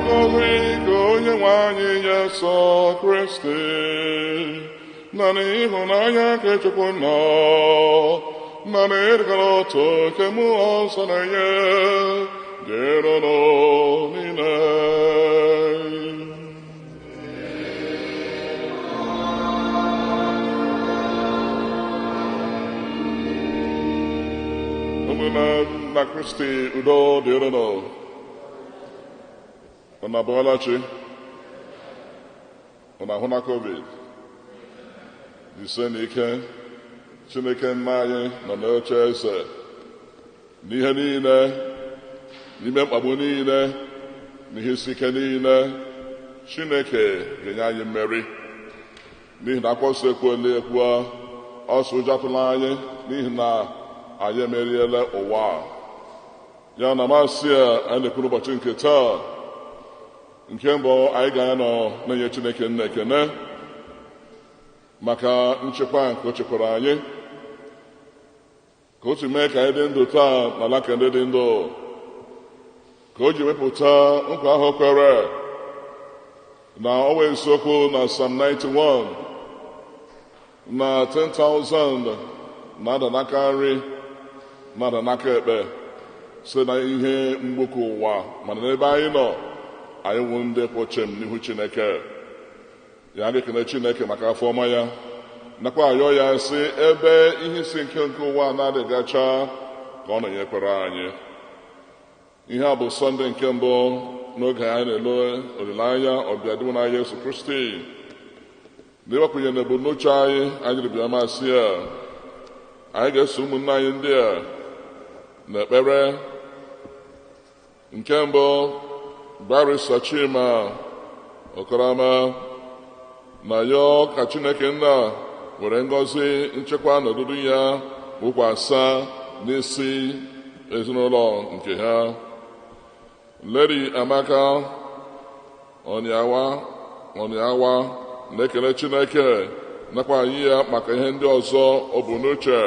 Ngọzi ka onye nwe anyị Jesu Kristi na n'ịhụnanya nke Chukwu nna na n'ịdịkọ n'otu nke Mmụọ Nsọ na-enye dịrị unu niile. Ụmụnne m na Kristi, udo dịrị unu. Unu abọọla chi? Unu ahụ na COVID? Jisie n'ike. Chineke nna anyị nọ n'oche eze n'ihe niile, n'ime mkpagbu niile, n'ihe isi ike niile. Chineke ga-enye anyị mmeri, n'ihi na akwụkwọ nsọ ekwuola ekwuo, ọsọ ụjọ atụla anyị, n'ihi na anyị emeriela ụwa a. Ya na masị a anyị na-ekwu n'ụbọchị nke taa, nke mbụ, anyị ga-anọ na-enye Chineke nna ekene maka nchekwa nke o chekwara anyị, ka o si mee ka anyị dị ndụ taa n'ala ka ndị dị ndụ, ka o ji wepụta nkwa ahụ kwere na ọwa eziokwu na Psalm 91 na 10,000 na-ada n'aka nri, na-ada n'aka ekpe, site na ihe mgbukọ ụwa, mana n'ebe anyị nọ, anyị wụ ndị kwụ n'ihu Chineke. Ya ga-ekene Chineke maka afọ ọma ya, nakwa ayọ ya sị ebe ihe isi nke ụwa na-adịgacha ka ọ nọnyekwara anyị. Ihe a bụ Sọnde nke mbụ n'oge anyị na-ele olileanya ọbịa dịbụ n'anya Yesu Kristi. Na ịgbakwunye na ebumnuche anyị, anyị ribịa masị a, anyị ga-eso ụmụnne anyị ndị a n'ekpere. Nke mbụ, Barrister Chima Okorama na yọọ ka Chineke nna were ngọzi, nchekwa na odudu ya wụkwasa n'isi ezinụlọ nke ha. Lady Amaka Oniawa na-ekele Chineke nakwa anyị ya maka ihe ndị ọzọ ọ bụ n'uche.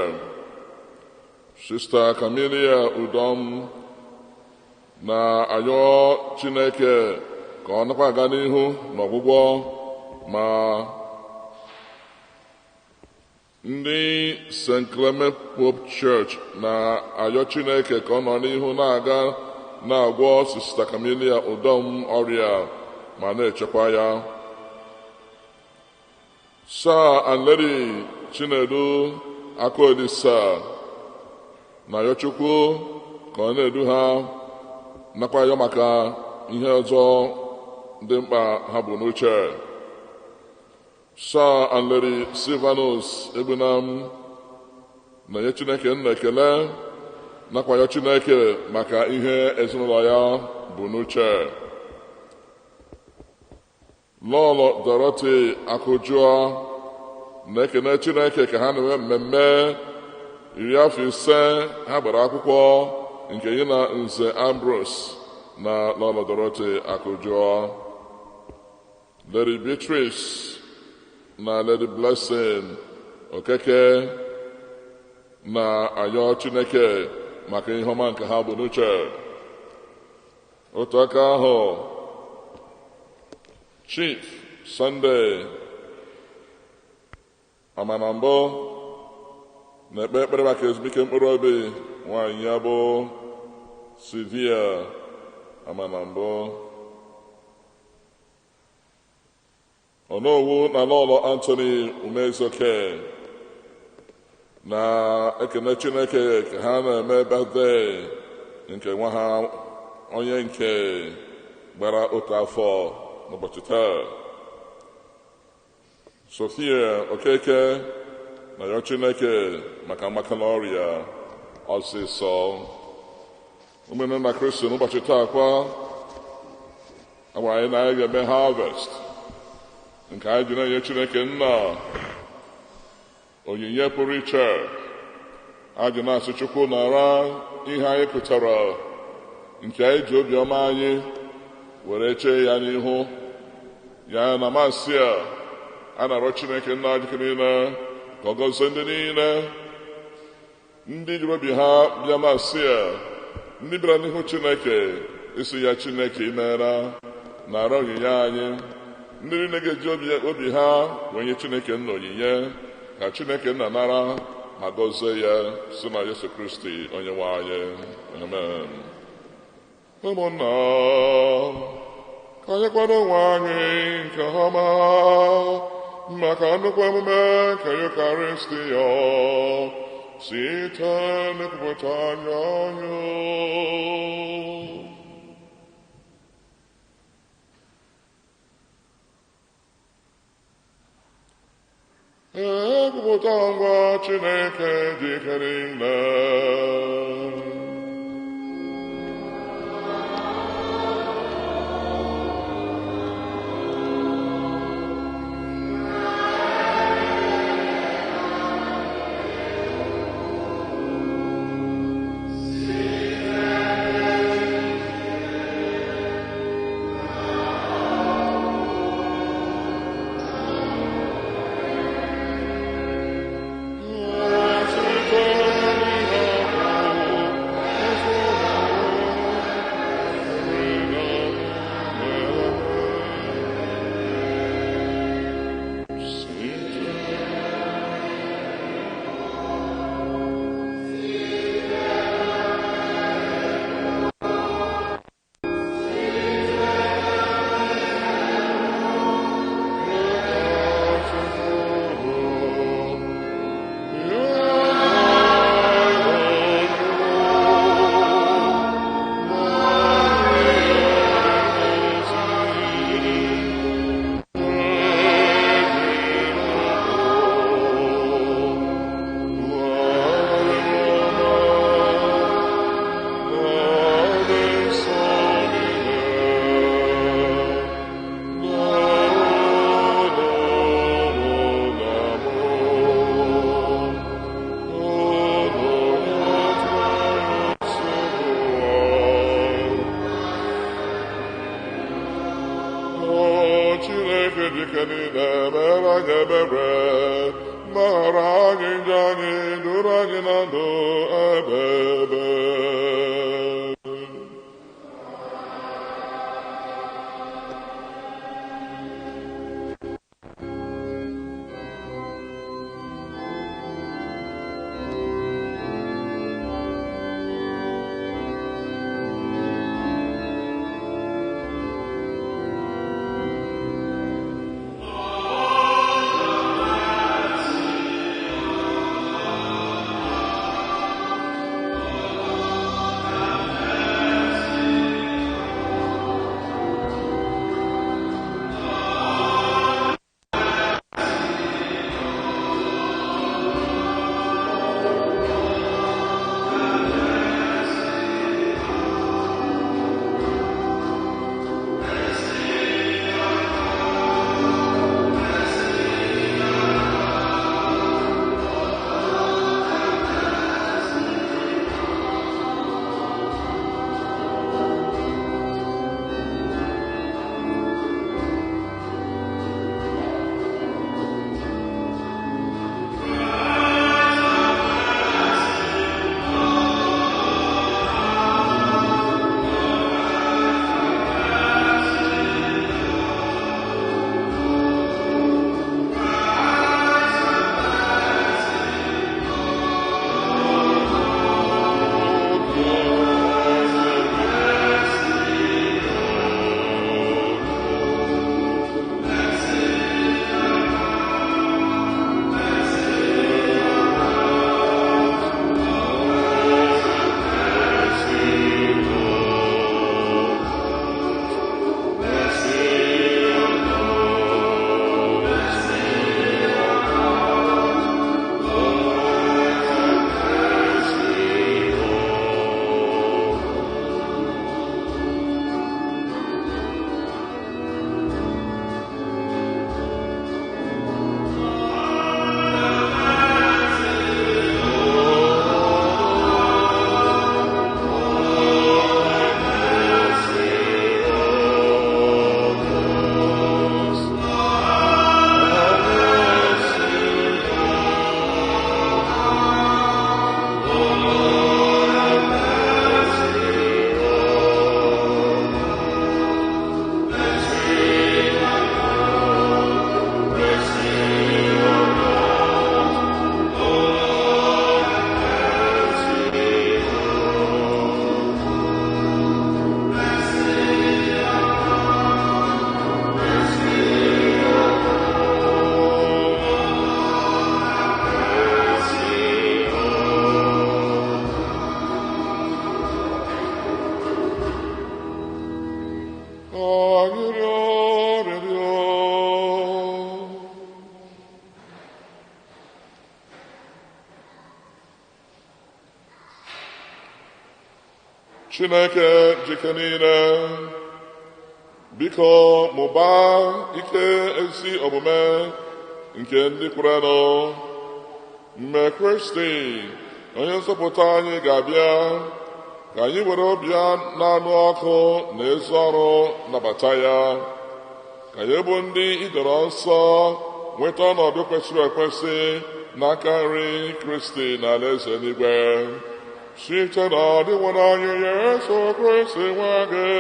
Sister Camelia Udom na-ayọ Chineke ka ọ nakwa aga n'ihu n'ọgwụgwọ, ma ndị St. Clement Pope Church na-ayọ Chineke ka ọ nọ n'ihu na-aga na-agwọ Sister Camelia Udom ọrịa ma na-echekwa ya. Sir and Lady Chinedu Akụolisa na-ayọ Chukwu ka ọ na-edu ha, nakwa ayọ maka ihe ọzọ dị mkpa ha bụ n'uche. Sir and Lady Silvanus Egbunam na-enye Chineke nna ekele, nakwa ayọ Chineke maka ihe ezinụlọ ya bụ n'uche. Lọlọ Dorothy Akụjụọ na-ekene Chineke ka ha na-eme mmemme 50 afọ ha gbara akwụkwọ nke ya na Nze Ambrose na Lọlọ Dorothy Akụjụọ. Lady Beatrice na Lady Blessing Okeke na-ayọ Chineke maka ihe ọma nke ha bụ n'uche. Otu aka ahụ, Chief Sunday Amanambụ na-ekpe ekpere maka ezumike mkpụrụ obi nwaanyị ya bụ Sylvia Amanambụ. Onowu na Lọlọ Anthony Umezoke na-ekene Chineke ka ha na-eme birthday nke nwa ha onye nke gbara 1 afọ n'ụbọchị taa. Sophia Okeke na yọ Chineke maka mmakala ọrịa ọsịsọ. Ụmụnne na Kristi, n'ụbọchị taa kwa, agwara anyị na anyị ga-eme harvest nke anyị ji na-enye Chineke nna onyinye pụrụ iche. A ji na-asị Chukwu nara ihe anyị pụtara, nke anyị ji obiọma anyị were chee ya n'ihu ya. Na masị a, a na-arịọ Chineke nna jike niile ka ọ gọzie ndị niile ndị jiri obi ha bịa masị a, ndị bịara n'ihu Chineke isi ya, Chineke, imeela. nara onyinye anyị. Ndị niile ga-eji obi ha wenye Chineke nna onyinye, ka Chineke nna nara ma gọzie ya si na Yesu Kristi onye nwe anyị. Amen. Ụmụnna, ka anyị kwado onwe anyị nke ọma maka nnukwu emume nke Yukarịstịa site n'ikwupụta anya anyị. Ekwupụta ngwa Chineke dị ike niile. Chineke jike niile, biko mụbaa ike ezi omume nke ndị kwerenụ. Mgbe Kristi onye nzọpụta anyị ga-abịa, ka anyị were obi na-anụ ọkụ na ezi ọrụ nabata ya, ka anyị bụ ndị idoro nsọ nweta ọnọdụ kwesịrị ekwesị n'aka nri Kristi na alaeze eluigwe. Site na Dinwenụ anyị Jesu Kristi nwa gị,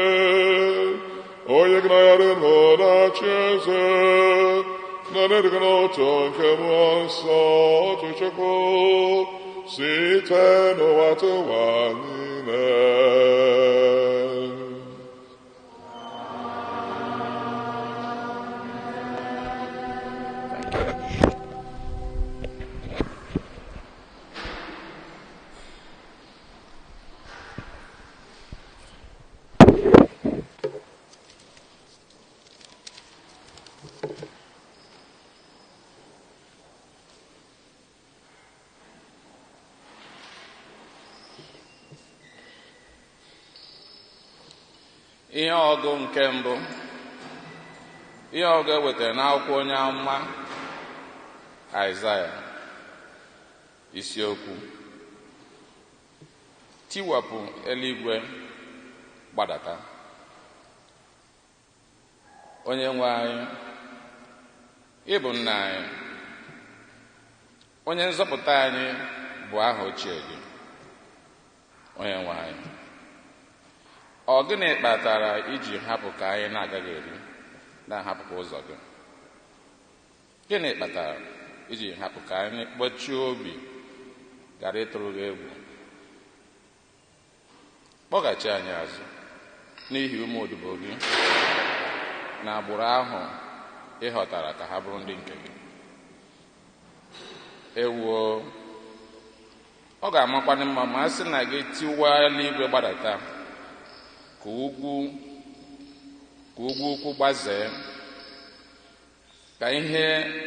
onye gị na ya dị ndụ na-achị eze na na-edịghị n'otu nke Mmụọ Nsọ, otu Chukwu, site n'ụwa tụwa niile. Ihe ọgụ nke mbụ, ihe ọgụ e wetara n'akwụkwọ onye amụma Aịzaya. Isiokwu: tiwapụ eluigwe gbadata. Onye nwe anyị, ị bụ nna anyị, onye nzọpụta anyị bụ aha ochie gị. Onye nwe anyị, ọ gịnị kpatara iji hapụ ka anyị na-agaghị eri, na-ahapụkwa ụzọ gị? Gịnị kpatara iji hapụ ka anyị kpọchie obi ghara ịtụrụ gị egwu? Kpọghachi anyị azụ n'ihi ụmụ odibo gị na agbụrụ ahụ ị ghọtara ka ha bụrụ ndị nke gị. Ewuo, ọ ga-amakwanụ mma ma a sị na gị tiwaa eluigwe gbadata, ka ugwu ukwu gbazee, ka ihe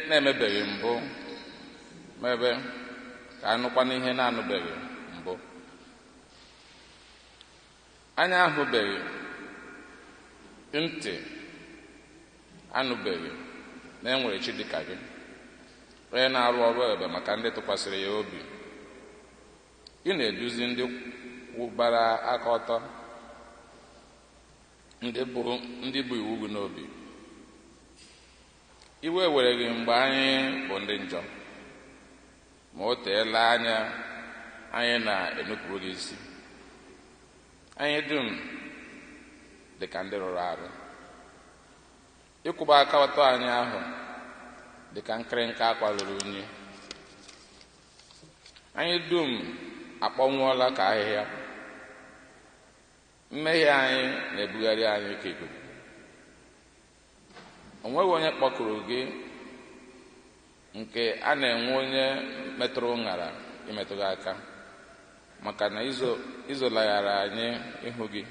na-emebeghị mbụ mebe, ka anụkwana ihe na-anụbeghị mbụ. Anya ahụbeghị, ntị anụbeghị na e nwere chi dịka gị, onye na-arụ ọrụ ebube maka ndị tụkwasịrị ya obi. Ị na-eduzi ndị kwụbara aka ọtọ, ndị bụ iwu gị n'obi. Iwe were gị mgbe anyị bụ ndị njọ, ma o teela anya anyị na-enupụrụ gị isi. Anyị dum dị ka ndị rụrụ arụ. Ịkwụba aka ọtọ anyị ahụ dị ka nkịrịnka akwa ruru unyi. Anyị dum akpọnwụọla ka ahịhịa. Mmehie anyị na-ebugharị anyị ka ikuku. O nweghị onye kpọkuru gị nke a na-enwe onye metụrụ ṅara imetụ gị aka, maka na izolaghara anyị ihu gị.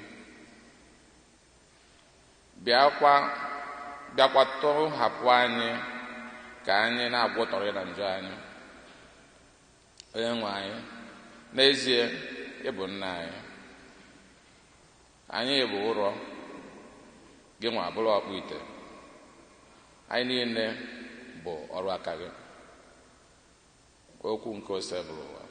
Bịakwa tọhapụ anyị ka anyị na-agwọtọrọ na njọ anyị. Onye nwe anyị, n'ezie ị bụ nna anyị. Anyị bụ ụrọ, gị nwa bụrụ ọkpụ ite. Anyị niile bụ ọrụ aka gị. Okwu nke ose bụrụ ụwa.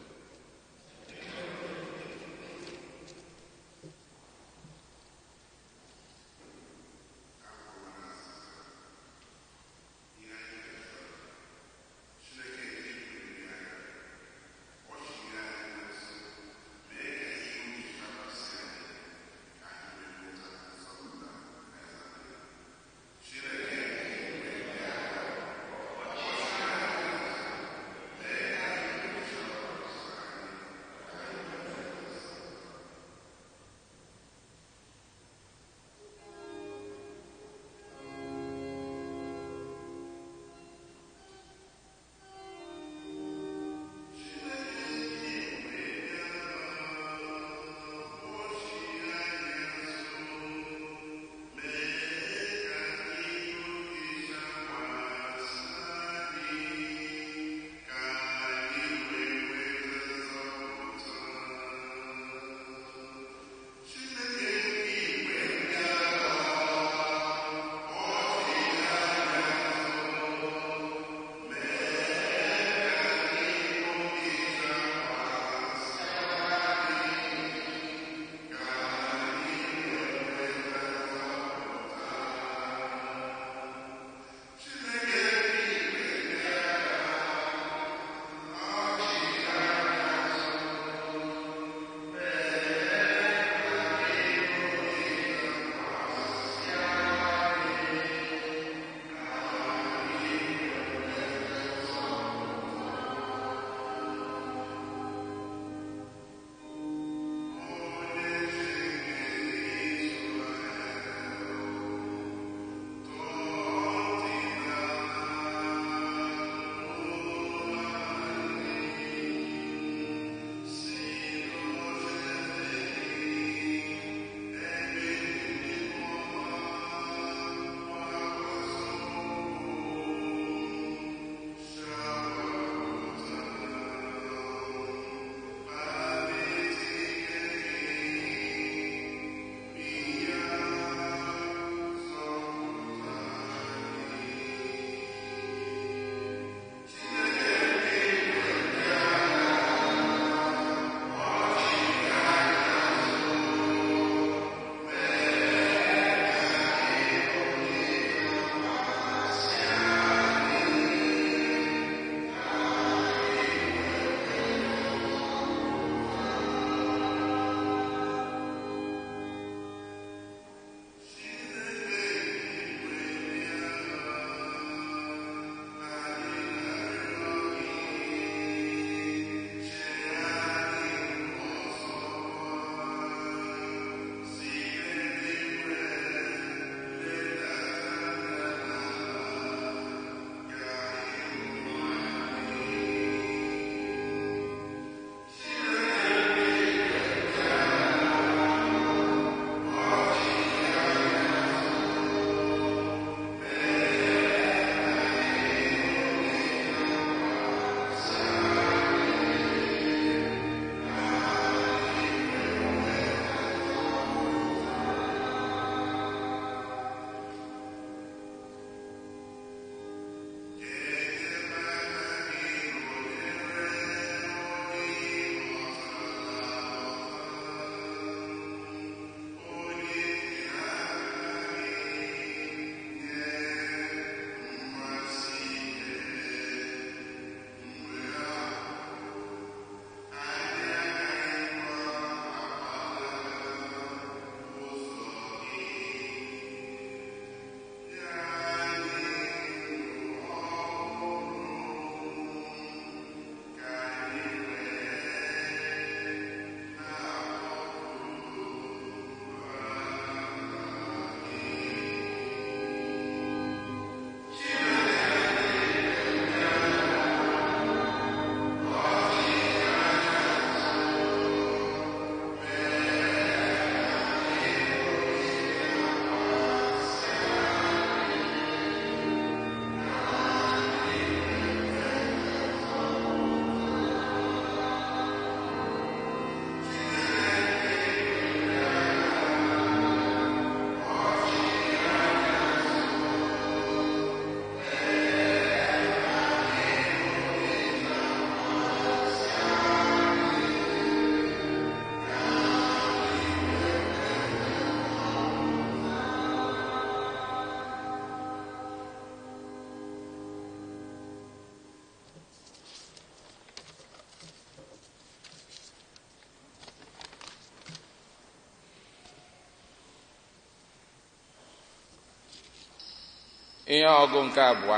Ihe ọgụ nke abụọ,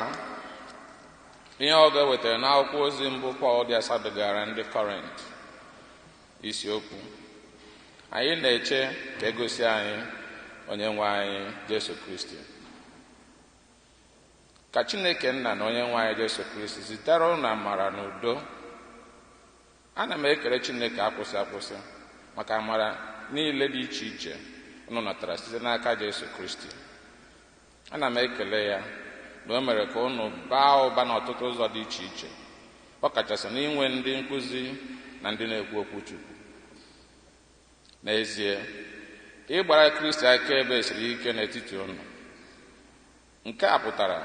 ihe ọgụ e wetara n'akwụkwọ ozi mbụ Pọl dị asatọ gara ndị Kọrint. Isiokwu: anyị na-eche ka egosi anyị onye nwe anyị Jesu Kristi. Ka Chineke nna na onye nwe anyị Jesu Kristi zitere unu amara na udo. Ana m ekele Chineke akwụsị akwụsị maka amara niile dị iche iche unu natara site n'aka Jesu Kristi. Ana m ekele ya na o mere ka unu baa ụba n'ọtụtụ ụzọ dị iche iche, ọ kachasị n'inwe ndị nkụzi na ndị na-ekwu okwu Chukwu. N'ezie, ịgbara Kristi akaebe siri ike n'etiti unu. Nke a pụtara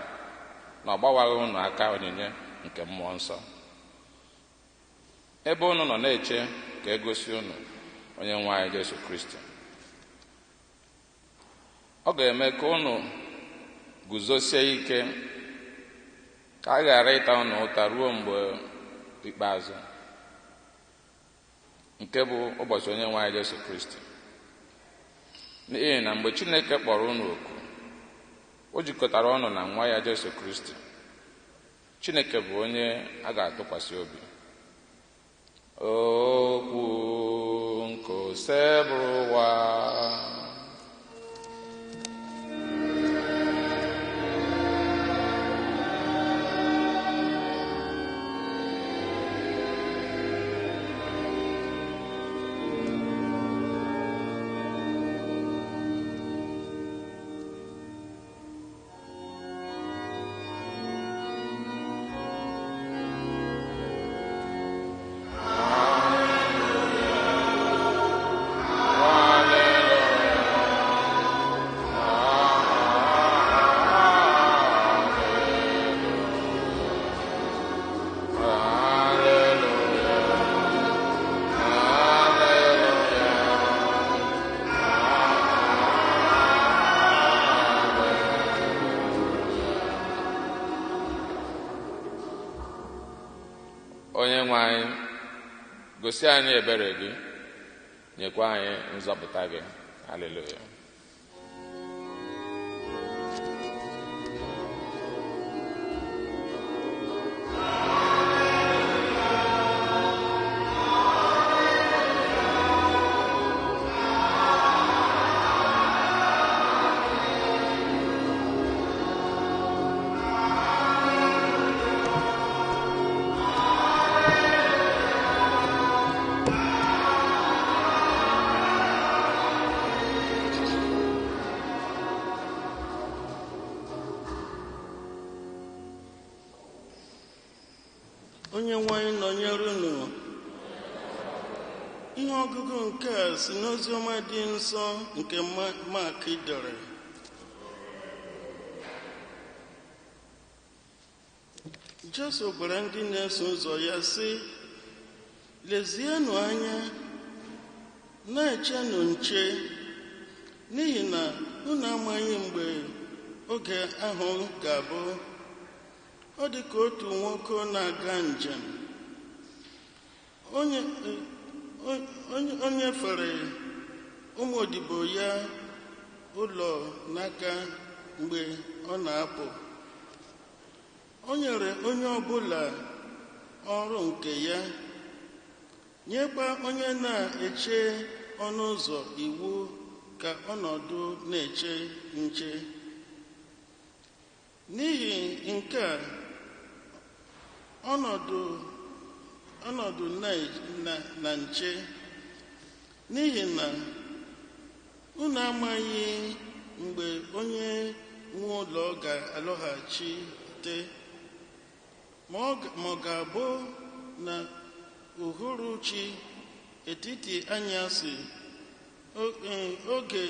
na ọ gbawaghị unu aka onyinye nke mmụọ nsọ, ebe unu nọ na-eche ka egosi unu onye nwe anyị Jesu Kristi. Ọ ga-eme ka unu guzosie ike, ka a ghara ịta unu ụta ruo mgbe ikpeazụ, nke bụ ụbọchị onye nwe anyị Jesu Kristi. N'ihi na mgbe Chineke kpọrọ unu oku, o jikọtara unu na nwa ya Jesu Kristi. Chineke bụ onye a ga-atụkwasị obi. Okwu nke Osebụrụwa. Onye nwe anyị, gosi anyị ebere gị, nyekwa anyị nzọpụta gị. Haleluya. Onye nwe anyị nọnyere unu. Ihe ọgụgụ nke a si n'oziọma dị nsọ nke Mak dere. Jesu gwara ndị na-eso ụzọ ya sị, lezienụ anya, na-echenụ nche, n'ihi na unu amaghị mgbe oge ahụ ga-abụ. Ọ dị ka otu nwoke na-aga njem, onye fere ụmụ odibo ya ụlọ n'aka mgbe ọ na-apụ. O nyere onye ọbụla ọrụ nke ya, nyekwa onye na-eche ọnụ ụzọ iwu ka ọnọdụ na-eche nche. N'ihi nke a, ọnọdụ na nche, n'ihi na unu amaghị mgbe onye nwe ụlọ ga-alọghachite, ma ọ ga-abụ na uhuruchi, etiti anyasị, oge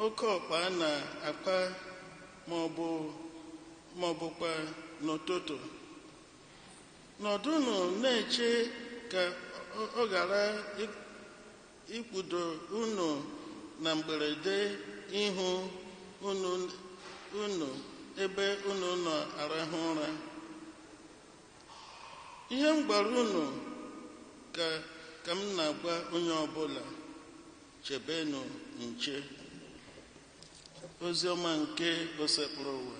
oke ọkpa na-akpa, ma ọ bụkwa n'ụtụtụ. Nọdụnụ na-eche ka ọ ghara ikpudo unu na mberede ihu unu ebe unu nọ arahụ ụra. Ihe m gwara unu ka m na-agwa onye ọbụla, chebenụ nche. Oziọma nke Osebụrụwa.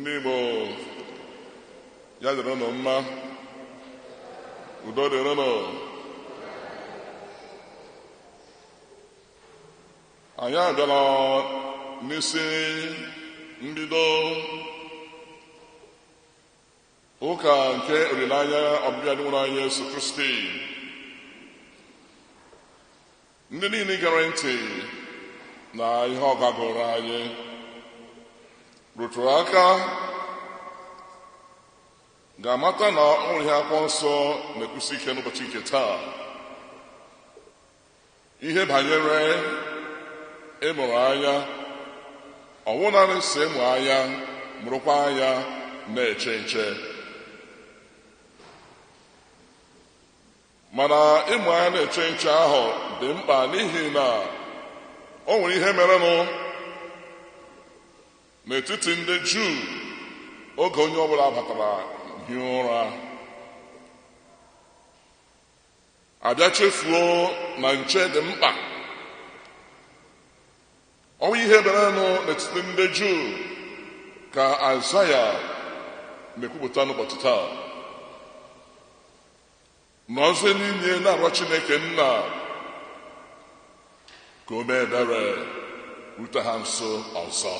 Ndị Igbo, ya dịrị unu mma, udo dịrị unu. Anyị abịala n'isi mbido ụka nke olileanya ọbịbịa Dinwenụ anyị Yesu Kristi. Ndị niile gere ntị na ihe ọ gagoro anyị rụtụrụ aka ga-amata na ọ nwere ihe akwụkwọ nsọ na-ekwusi ike n'ụbọchị nke taa, ihe banyere ịmụrụ anya. Ọwụ naanị si ịmụ anya, mụrụkwa anya na-eche nche. Mana ịmụ anya na-eche nche ahụ dị mkpa n'ihi na o nwere ihe merenụ n'etiti ndị Juu oge onye ọbụla batara hie ụra, abịa chefuo na nche dị mkpa. Ọ bụ ihe merenụ n'etiti ndị Juu ka Aịzaya na-ekwupụta n'ụbọchị taa. N'ọzọ niile na-arịọ Chineke nna ka o mee ebere rute ha nso ọzọ.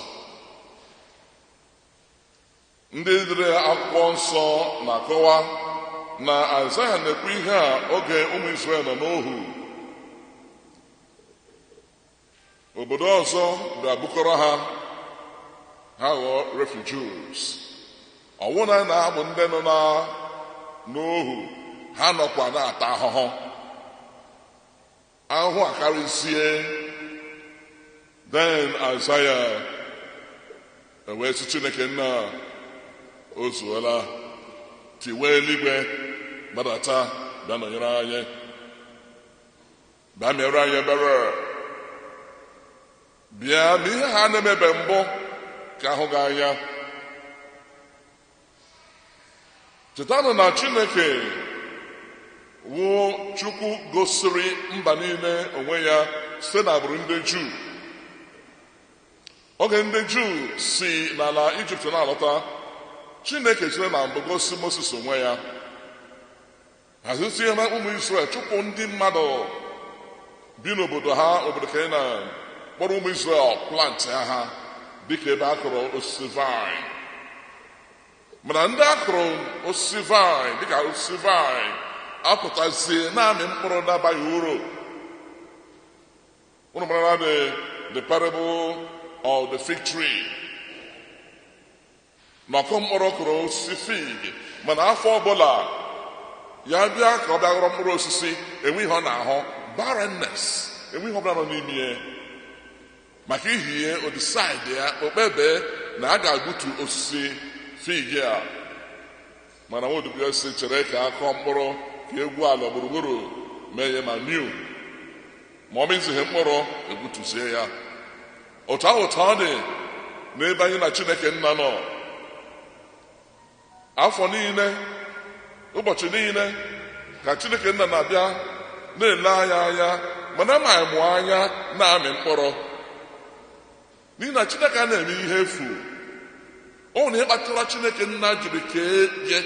Ndị dere akwụkwọ nsọ na-akọwa na Aịzaya na-ekwu ihe a oge ụmụ Izrel nọ n'ohu. Obodo ọzọ ga-abụkọrọ ha, ha ghọọ refugees. Ọwụna na-abụ ndị nọ n'ohu, ha nọkwa na-ata ahụhụ. Ahụhụ akarịzie. Then Aịzaya ewee sị Chineke nna, o zuola, tiwee eluigwe gbadata bịa nọnyere anyị, bịa mere anyị ebere, bịa ma ihe ha na-emebe mbụ ka ahụ gị anya. Chetanụ na Chineke wụ Chukwu gosiri mba niile onwe ya site n'agbụrụ ndị Juu. Oge ndị Juu si n'ala Ijipt na-alọta, Chineke chere na mbụ gosi Moses onwe ya, hazizie na ụmụ Izrel chụpụ ndị mmadụ bi n'obodo ha, obodo Kenan, kpọrọ ụmụ Izrel plant ha dịka ebe a kụrụ osisi vine. Mana ndị a kụrụ osisi vine dịka osisi vine apụtazie naanị mkpụrụ na-abaghị uru. Unu mara na the parable of the fig tree. N'ọkụ mkpụrụ kụrụ osisi fig, mana afọ ọbụla ya bịa ka ọ bịa ghọrọ mkpụrụ osisi, enwe ihe ọ na-ahụ, barrenness, enwe ihe ọbụla nọ n'ime ya. Maka ihi ya, o decide ya, o kpebie na a ga-agbutu osisi fig a. Mana nwaodibo si chere ka a kọọ mkpụrụ ka egwu ala gburugburu mee ya ma new, ma ọ mịzighị mkpụrụ egbutuzie ya. Otu ahụ otu ọ dị n'ebe anyị na Chineke nna nọ, afọ niile, ụbọchị niile ka Chineke nna na-abịa na-ele anya anya, mana ma anyị mụọ anya na-amị mkpụrụ. N'ihi na Chineke a na-eme ihe efu. Ọ nwere ihe kpatara Chineke nna jiri kee gị,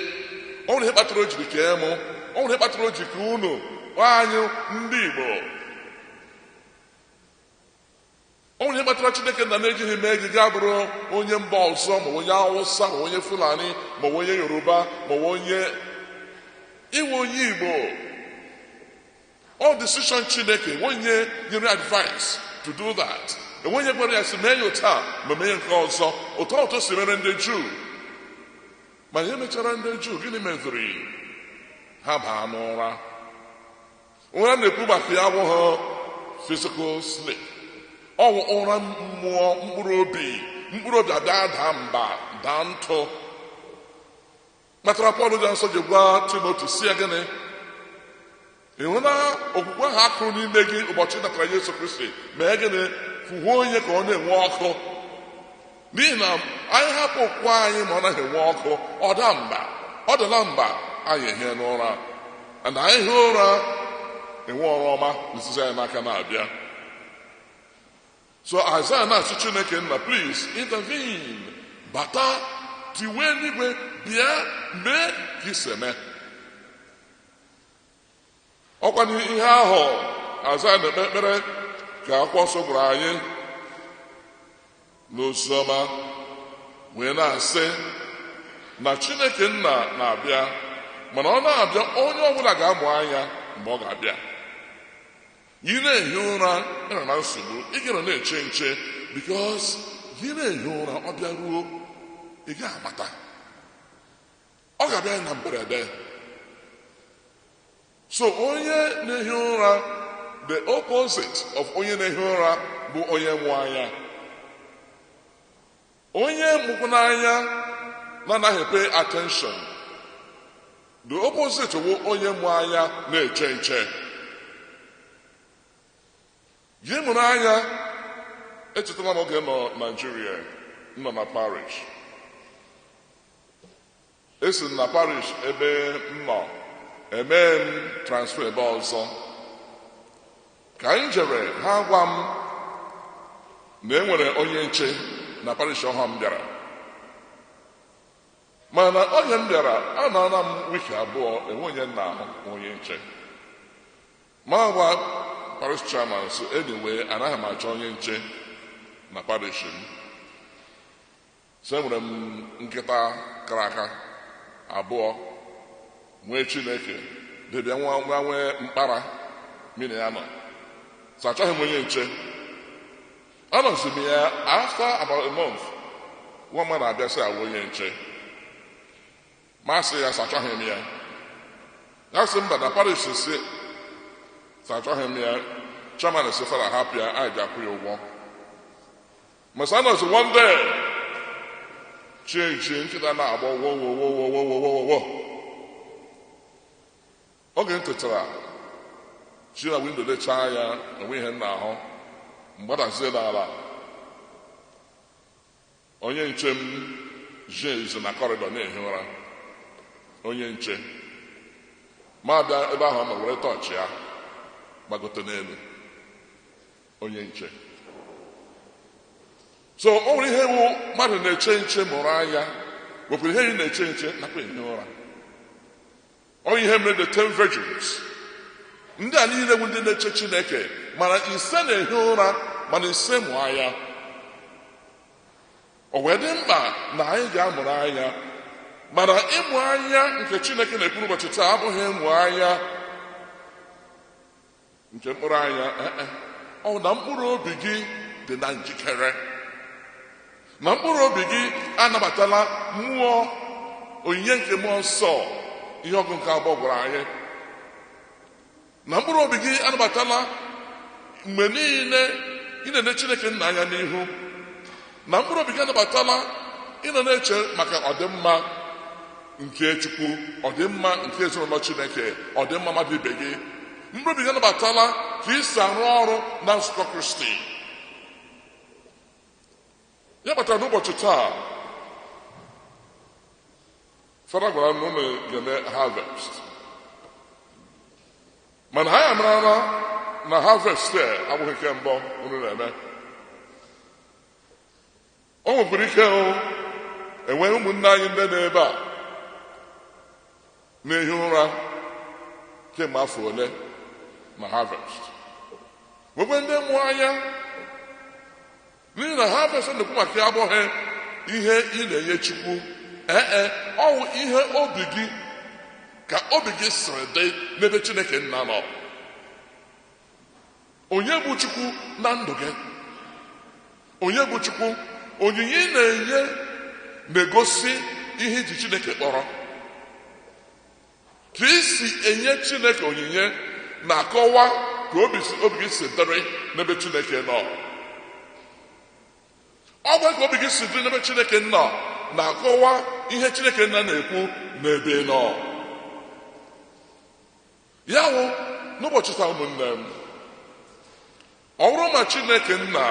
ọ nwere ihe kpatara o jiri kee mụ, ọ nwere ihe kpatara o ji kee unu, anyị ndị Igbo. Ọ nwere ihe kpatara Chineke nna na-ejighị mee gị gaa bụrụ onye mba ọzọ, ma onye Awụsa, ma onye Fulani, ma onye Yoruba, ma onye iwe onye Igbo. All decision Chineke, onye nyere advice to do that. Enweghị gwara ya si mee ya otu a ma mee nke ọzọ. Otu ọtọ si mere ndị Juu. Mana ihe mechara ndị Juu, gịnị meziri? Ha baa n'ụra. Ụra na-ekwu maka ya abụghị physical sleep. Ọ wụ ụra mmụọ, mkpụrụ obi. Mkpụrụ obi abịa daa mba, daa ntụ. Kpatara Pọl dị nsọ ji gwa Timoti si ya gịnị? Ị hụ na okwukwe ahụ akụrụ n'ime gị ụbọchị natara Yesu Kristi, mee gịnị? Fụhụ onye ka ọ na-enwe ọkụ. N'ihi na anyị hapụ okwukwe anyị ma ọ naghị enwe ọkụ, ọ daa mba, ọ dala mba, anyị ehie n'ụra. Na anyị hie ụra, enwe ọrụ ọma nzizi anyị n'aka na-abịa. So Isaiah na-asị Chineke nna, please intervene, bata Tiwee eluigwe, bịa mee ka isi eme. Ọkwa ihe ahụ aza na-ekpe ekpere ka akwụkwọ nsọ gwara anyị n'oziọma, wee na-asị na Chineke nna na-abịa, mana ọ na-abịa, onye ọbụla ga-amụ anya mgbe ọ ga-abịa. Ị na-ehi ụra, ị nọ na nsogbu, ị ga na-eche nche, because gị na-ehi ụra, ọ bịaruo, ị ga-amata. Ọ ga-abịa na mberede. So onye na-ehi ụra, the opposite of onye na-ehi ụra bụ onye mụ anya. Onye mụkwụ n'anya na-anaghị pay attention, the opposite bụ onye mụ anya na-eche nche. Gị mụrụ anya. Echetala m oge nọ Nigeria, nọ na parish. Esi m na parish ebe m nọ emee m transfer ebe ọzọ. Ka anyị jere, ha gwa m na e nwere onye nche na parish ọhụrụ m bịara. Mana oge m bịara, anọọla m wiki 2, enwe onye nna ahụ onye nche. Ma gwa parish chairman so, anyway, anaghị m achọ onye nche na parish m. So enwere m nkịta kara aka 2, nwee Chineke debịa, nwa nwa nwee mkpara mmiri ya nọ. So achọghị m onye nche. Anọzi m ya. After about a month, nwa mmadụ abịa sị awụ onye nche. Masị ya sị achọghị m ya. Ya sị mba, na parish si sị achọghị m ya. Chairman sị fara hapụ ya, anyị ji akwụ ya ụgwọ. Masị anọzi. One day, chi echi, nkịta na-agbọ wo wo wo wo wo wo wo wo. Oge m tetara, chi na window lechaa ya, enwe ihe m na-ahụ. Mgbadazie n'ala, onye nche m jezi na corridor na-ehi ụra. Onye nche ma bịa ebe ahụ, ma were torch ya gbagote n'elu. Onye nche. So o nwere ihe bụ mmadụ na-eche nche mụrụ anya, nwekwara ihe ị na-eche nche nakwa ehi ụra. Ọ ihe mere the 10 virgins. Ndị a niile bụ ndị na-eche Chineke, mana 5 na-ehi ụra, mana 5 mụ anya. O wee dị mkpa na anyị ga-amụrụ anya. Mana ịmụ anya nke Chineke na-ekwu ụbọchị taa abụghị ịmụ anya nke mkpụrụ anya. Ọ na mkpụrụ obi gị dị na njikere, na mkpụrụ obi gị anabatala mmụọ onyinye nke mmụọ nsọ. Ihe ọgụ nke abụọ gwara anyị na mkpụrụ obi gị anabatala mgbe niile ị na-ele Chineke nna anya n'ihu, na mkpụrụ obi gị anabatala ịnọ na-eche maka ọdịmma nke Chukwu, ọdịmma nke ezinụlọ Chineke, ọdịmma mmadụ ibe gị. Mkpụrụ obi gị anabatala ka ị si arụ ọrụ na nzukọ Kristi. Ya kpatara n'ụbọchị taa, Fada gwara m na unu ga-eme harvest, mana ha amarala na harvest a abụghị nke mbụ unu na-eme. O nwekwara ike enwe ụmụnne anyị ndị nọ ebe a na-ehi ụra kemgbe afọ ole na harvest, nwekwe ndị mụọ anya, n'ihi na harvest na-ekwu maka ya abụghị ihe ị na-enye Chukwu. Ee, ọ wụ ihe obi gị, ka obi gị siri dị n'ebe Chineke nna nọ. Onye bụ Chukwu na ndụ gị? Onye bụ Chukwu? Onyinye ị na-enye na-egosi ihe iji Chineke kpọrọ. Ka isi enye Chineke onyinye na-akọwa ka obi gị si dịrị n'ebe Chineke nọ. Ọ bụ ka obi gị si dịrị n'ebe Chineke nọ na-akọwa ihe Chineke nna na-ekwu n'ebe ị nọ. Ya wụ n'ụbọchị taa, ụmụnne m, ọ bụrụ ma Chineke nna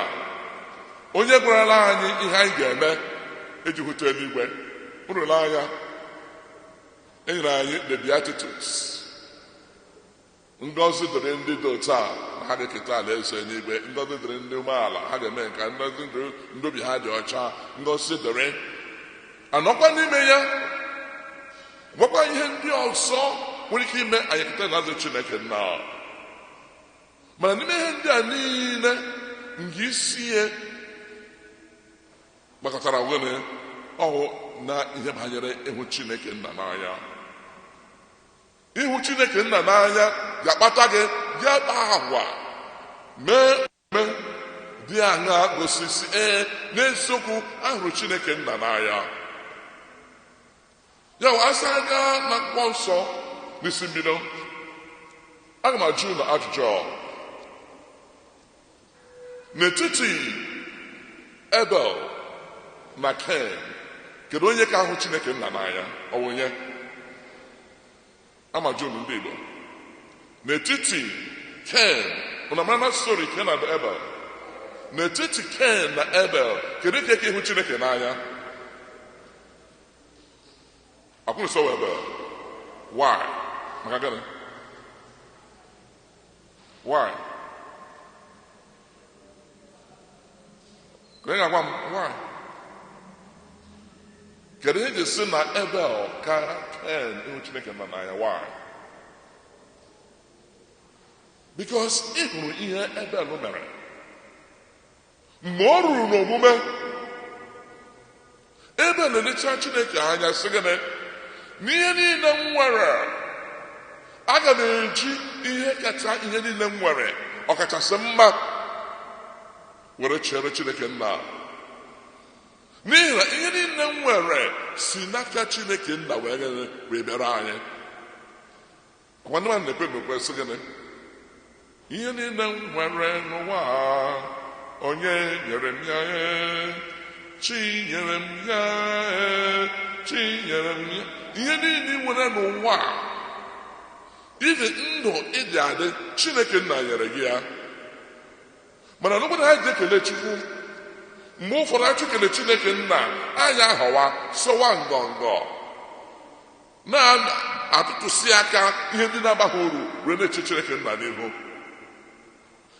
onye gwarala anyị ihe anyị ga-eme iji hụta eluigwe, unu lee anya, enyere anyị the Beatitudes: ngọzi dịrị ndị dị otu a, na ha ga-eketa alaeze eluigwe; ngọzi dịrị ndị umeala, ha ga-eme nka; ngọzi dịrị ndị obi ha dị ọcha; ngọzi dịrị. Anọkwa n'ime ya nwekwa ihe ndị ọzọ nwere ike ime anyị keta alaeze Chineke nna. Mana n'ime ihe ndị a niile, nke isi ihe gbakọtara nwere ọhụ na ihe banyere ịhụ Chineke nna n'anya. Ịhụ Chineke nna n'anya ga-akpata gị bịa kpaa agwa, mee omume dị aṅaa gosisi ee n'eziokwu ahụrụ Chineke nna n'anya. Ya wee asa gaa na akwụkwọ nsọ n'isi mbido, aga m ajụ unu ajụjụ. N'etiti Ebel na Ken, kedu onye ka ahụ Chineke nna n'anya? Ọ bụ onye? Ama jụ unu ndị Igbo. N'etiti Ken, unu amara na story Ken and Ebel. N'etiti Ken na Ebel, kedu ka eke ịhụ Chineke n'anya? Akwụrụ sọ Ebel. Why? Maka gịnị? Why? Ka ị ga-agwa m why? Kedu ihe eji sị na Ebel ka Ken ịhụ Chineke nna n'anya? Why? Because ị hụrụ ihe Ebel mere. Mgbe ọ ruru n'omume, Ebel na-elecha Chineke anya sị gịnị? N'ihe niile m nwere, aga m eji ihe kacha ihe niile m nwere, ọkachasị mma, were chere Chineke nna. N'ihi na ihe niile m nwere si n'aka Chineke nna wee gịnị wee bịara anyị. Akwa ndị mmadụ na-ekpe n'okwe sị gịnị? Ihe niile m nwere n'ụwa a, onye nyere m ya ee, Chi nyere m ya ee, Chi nyere m ya. Ihe niile ị nwere n'ụwa a, ibi ndụ ịdị adị, Chineke nna nyere gị ya. Mana n'obodo anyị ji ekele Chukwu, mgbe ụfọdụ achọ ekele Chineke nna, anyị ahọwa sọwa ngọngọ, na-atụtụsị aka ihe ndị na-abaghị uru wee na-eche Chineke nna n'ihu.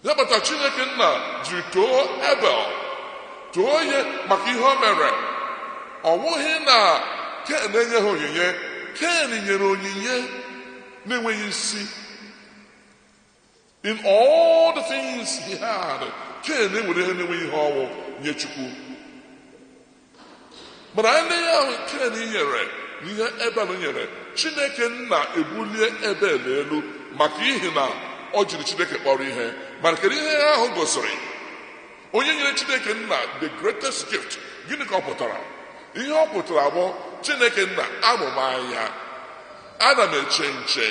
Ya kpatara Chineke nna jiri too Ebel, too ya maka ihe o mere. Ọ wụghị na Ken enyeghị onyinye, Ken nyere onyinye na-enweghị isi. In all the things he had, Ken enwere ihe na-enweghị ihe ọnwụ nye Chukwu. Mana ndị ahụ Ken nyere na ihe Ebel nyere, Chineke nna ebulie Ebel elu maka ihi na ọ jiri Chineke kpọrọ ihe. Mana kedu ihe ahụ gosiri? Onye nyere Chineke nna the greatest gift, gịnị ka ọ pụtara? Ihe ọ pụtara bụ Chineke nna amụ m anya, ana m eche nche,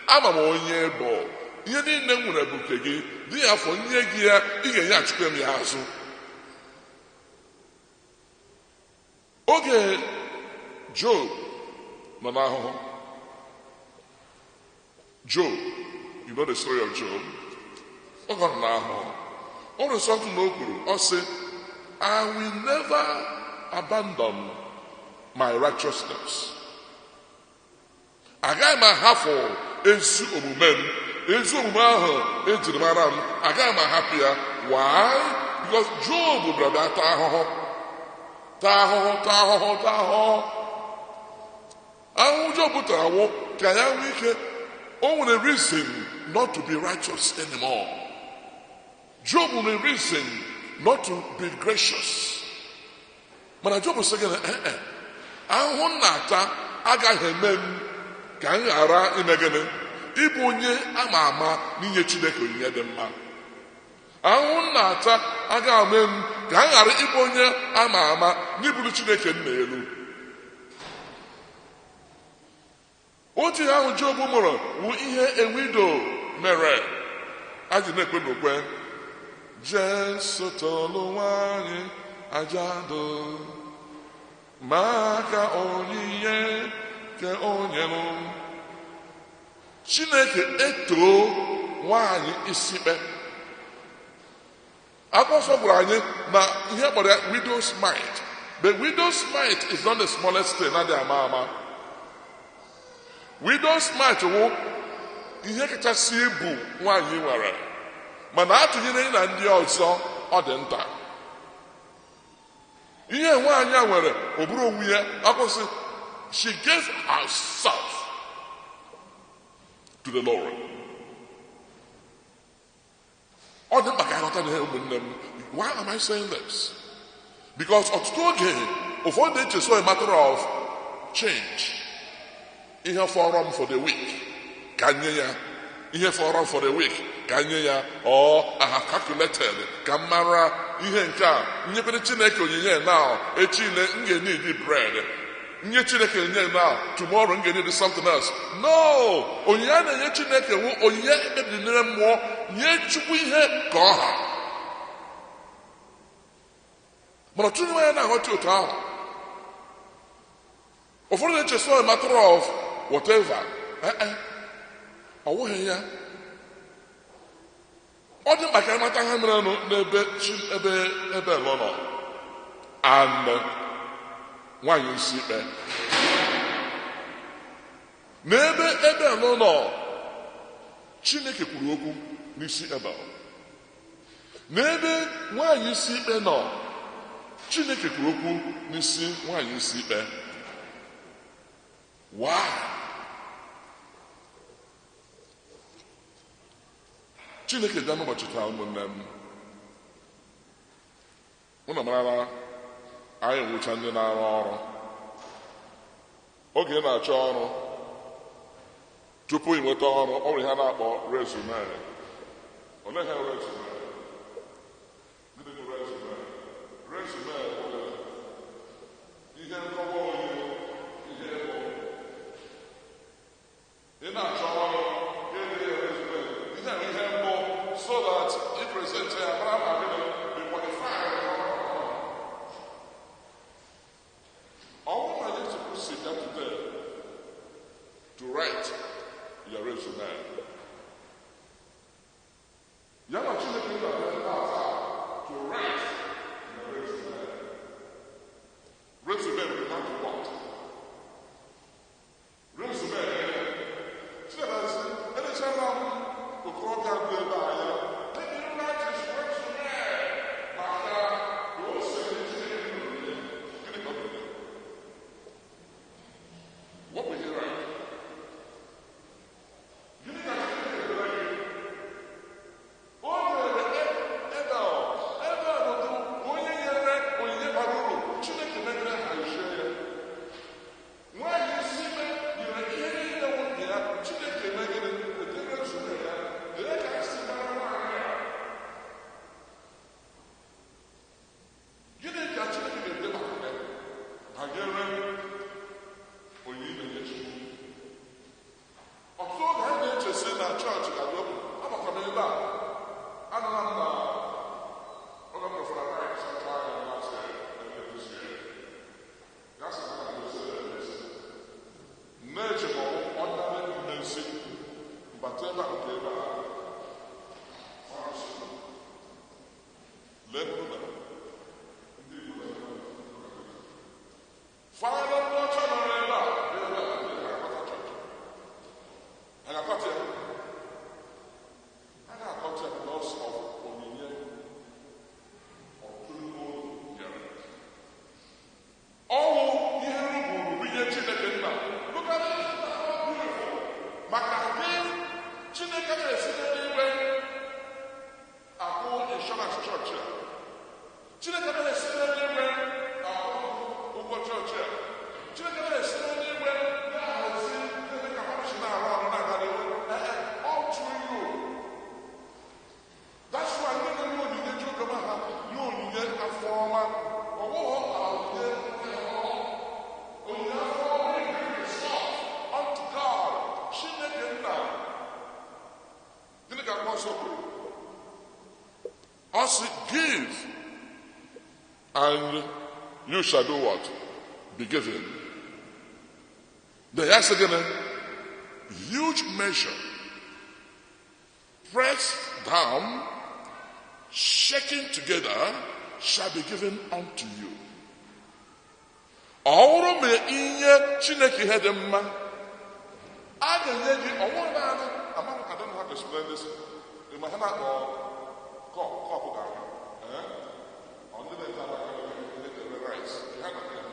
ama m onye bụ, ihe niile m nwere bụ nke gị, dị ya afọ nye gị ya, ị ga-enyeghachikwa m ya azụ. Oge Job nọ n'ahụhụ, Job, you know the story of Job. Oge ọ nọ n'ahụhụ, o nwere something na o kwuru, ọ sị, I will never abandon my righteousness. Agaghị m ahapụ ezi omume m, ezi omume ahụ ejiri mara m, agaghị m ahapụ ya. Why? Because Job bịara bịa taa ahụhụ, taa ahụhụ, taa ahụhụ, taa ahụhụ. Ahụhụ Job tara awụ ka ya nwee ike. O nwere reason not to be righteous anymore. Job nwere reason not to be gracious. Mana Job sị gị na ee, ahụhụ m na-ata agaghị eme m ka m ghara ime gịnị? Ịbụ onye ama ama n'inye Chineke onyinye dị mma. Ahụhụ m na-ata agaghị eme m ka m ghara ịbụ onye ama ama n'iburu Chineke nna elu. Otu ihe ahụ Job mụrụ wụ ihe ewido mere a ji na-ekwe n'okwe. Jesu tolu nwanyị ajadu maka onyinye ke onyelu. Chineke etoo nwanyị isikpe. Akwụkwọ nsọ gwara anyị na ihe kpọrọ ya widow's mite. But widow's mite is not the smallest thing na-adịghị ama ama. Widow's mite wụ ihe kachasị ibu nwaanyị nwere, mana atụnyere na ndị ọzọ ọ dị nta. Ihe nwaanyị a nwere ọ bụrụ onwe ya akwụsị. She gave herself to the Lord. Ọ dị mkpa ka aghọta na ihe, ụmụnne m. Why am I saying this? Because ọtụtụ oge ụfọdụ na-eche so a matter of change. Ihe fọrọ m for the week ka nye ya, ihe fọrọ m for the week ka nye ya, or I have calculated ka m mara ihe nke a nyekwere Chineke onyinye now, echi ile m ga-need bread, nye Chineke onyinye now, tomorrow m ga-need something else. No, onyinye a na-enye Chineke wụ onyinye ekpebiri n'ime mmụọ, nye Chukwu ihe ka ọ ha. Mana ọtụtụ n'ime ya na-aghọta otu ahụ. Ụfọdụ na-eche so a matter of whatever. Ọ wụghị ya. Ọ dị mkpa ka amata ha mere n'ebe ebe ebe lọ nọ and nwaanyị isi ikpe. N'ebe Ebel nọ, Chineke kwuru okwu n'isi Ebel. N'ebe nwaanyị isi ikpe nọ, Chineke kwuru okwu n'isi nwaanyị isi ikpe. Why? Chineke bịa n'ụbọchị taa, ụmụnne m. Unu marala anyị nwụcha ndị na-arụ ọrụ. Oge ị na-achọ ọrụ, tupu ị nweta ọrụ, ọ nwere ihe a na-akpọ resume. Olee ihe resume? Gịnị bụ resume? Resume bụ ihe nkọwa onye, ihe bụ. Ị na-achọ ọrụ, ga-ede ya resume. Ihe bụ ihe mbụ so that ị present ya mara ma gịnị be qualified. Ọ bụrụ na Yesu sit down today to write your resume, ya na Chineke na-abịa taa to write your resume. Resume will not what? Resume. Chineke sị, elechala m okorobịa dị ebe a ya. Let me write his resume. Maka ka o si Chineke nụrụ ya. Gịnị ka ọ bụ? What will he write? Gịnị ka Chineke dere gị? O dere Ebel. Ebel bụ onye nyere onyinye bara uru. Chineke megide hazie ya. Nwaanyị isi ime nyere ihe niile nwunye ya. Chineke megide edere resume ya. Dee ka esi mara nwaanyị a. Gịnị ka Chineke ga-ede maka ya? Banyere onyinye na-enye Chukwu. Ọtụtụ oge anyị na-eche sị na chọọchị ga-adị open. Amakwa m ebe a. Anụla m na oge m nọfara night sometime last year, earlier this year. Ya sị na ha na-edozi emezi. Na-eche ma ọ bụ ordinary mmezi. Mbata ebe a nke ebe a. Maasị. Lee ebe mere. Ndị Igbo na-eme. Fara ndị ọcha nọ n'ebe a. Bịa ebe a, ndị ga-akọta chọọchị. A ga-akọta ya? A ga-akọta ya because of onyinye ọtụtụ nyere. Ọnwụ ihe ruburu bụ ihe Chineke nna. Look at it, how beautiful. Maka gị, Chineke na-esi n'eluigwe akwụ insurance chọọchị a. Chineke na-esi n'eluigwe akwụ ụgwọ chọọchị a. Chineke na-esi n'eluigwe na-ahazi ebe ka parish na-arụ ọrụ na-aga n'ihu. All through you. That's why ndị na-enye onyinye ji oge ha nye onyinye afọ ọma. Ọ bụghị onyinye onyinye afọ ọma, bring yourself unto God. Chineke nna. Gịnị ka Akwụkwọ Nsọ kwuru? Ọ sị, give and you shall do what? Be given. Then ya sị gịnị? Huge measure, pressed down, shaken together, shall be given unto you. Ọ bụrụ ma inye Chineke ihe dị mma, a ga-enye gị ọnwụ naanị. Ama I don't know how to explain this. Ma ha na-akpọ cup cup garị. Ọ ndị na-ete aka na-ere rice. Ha na ya.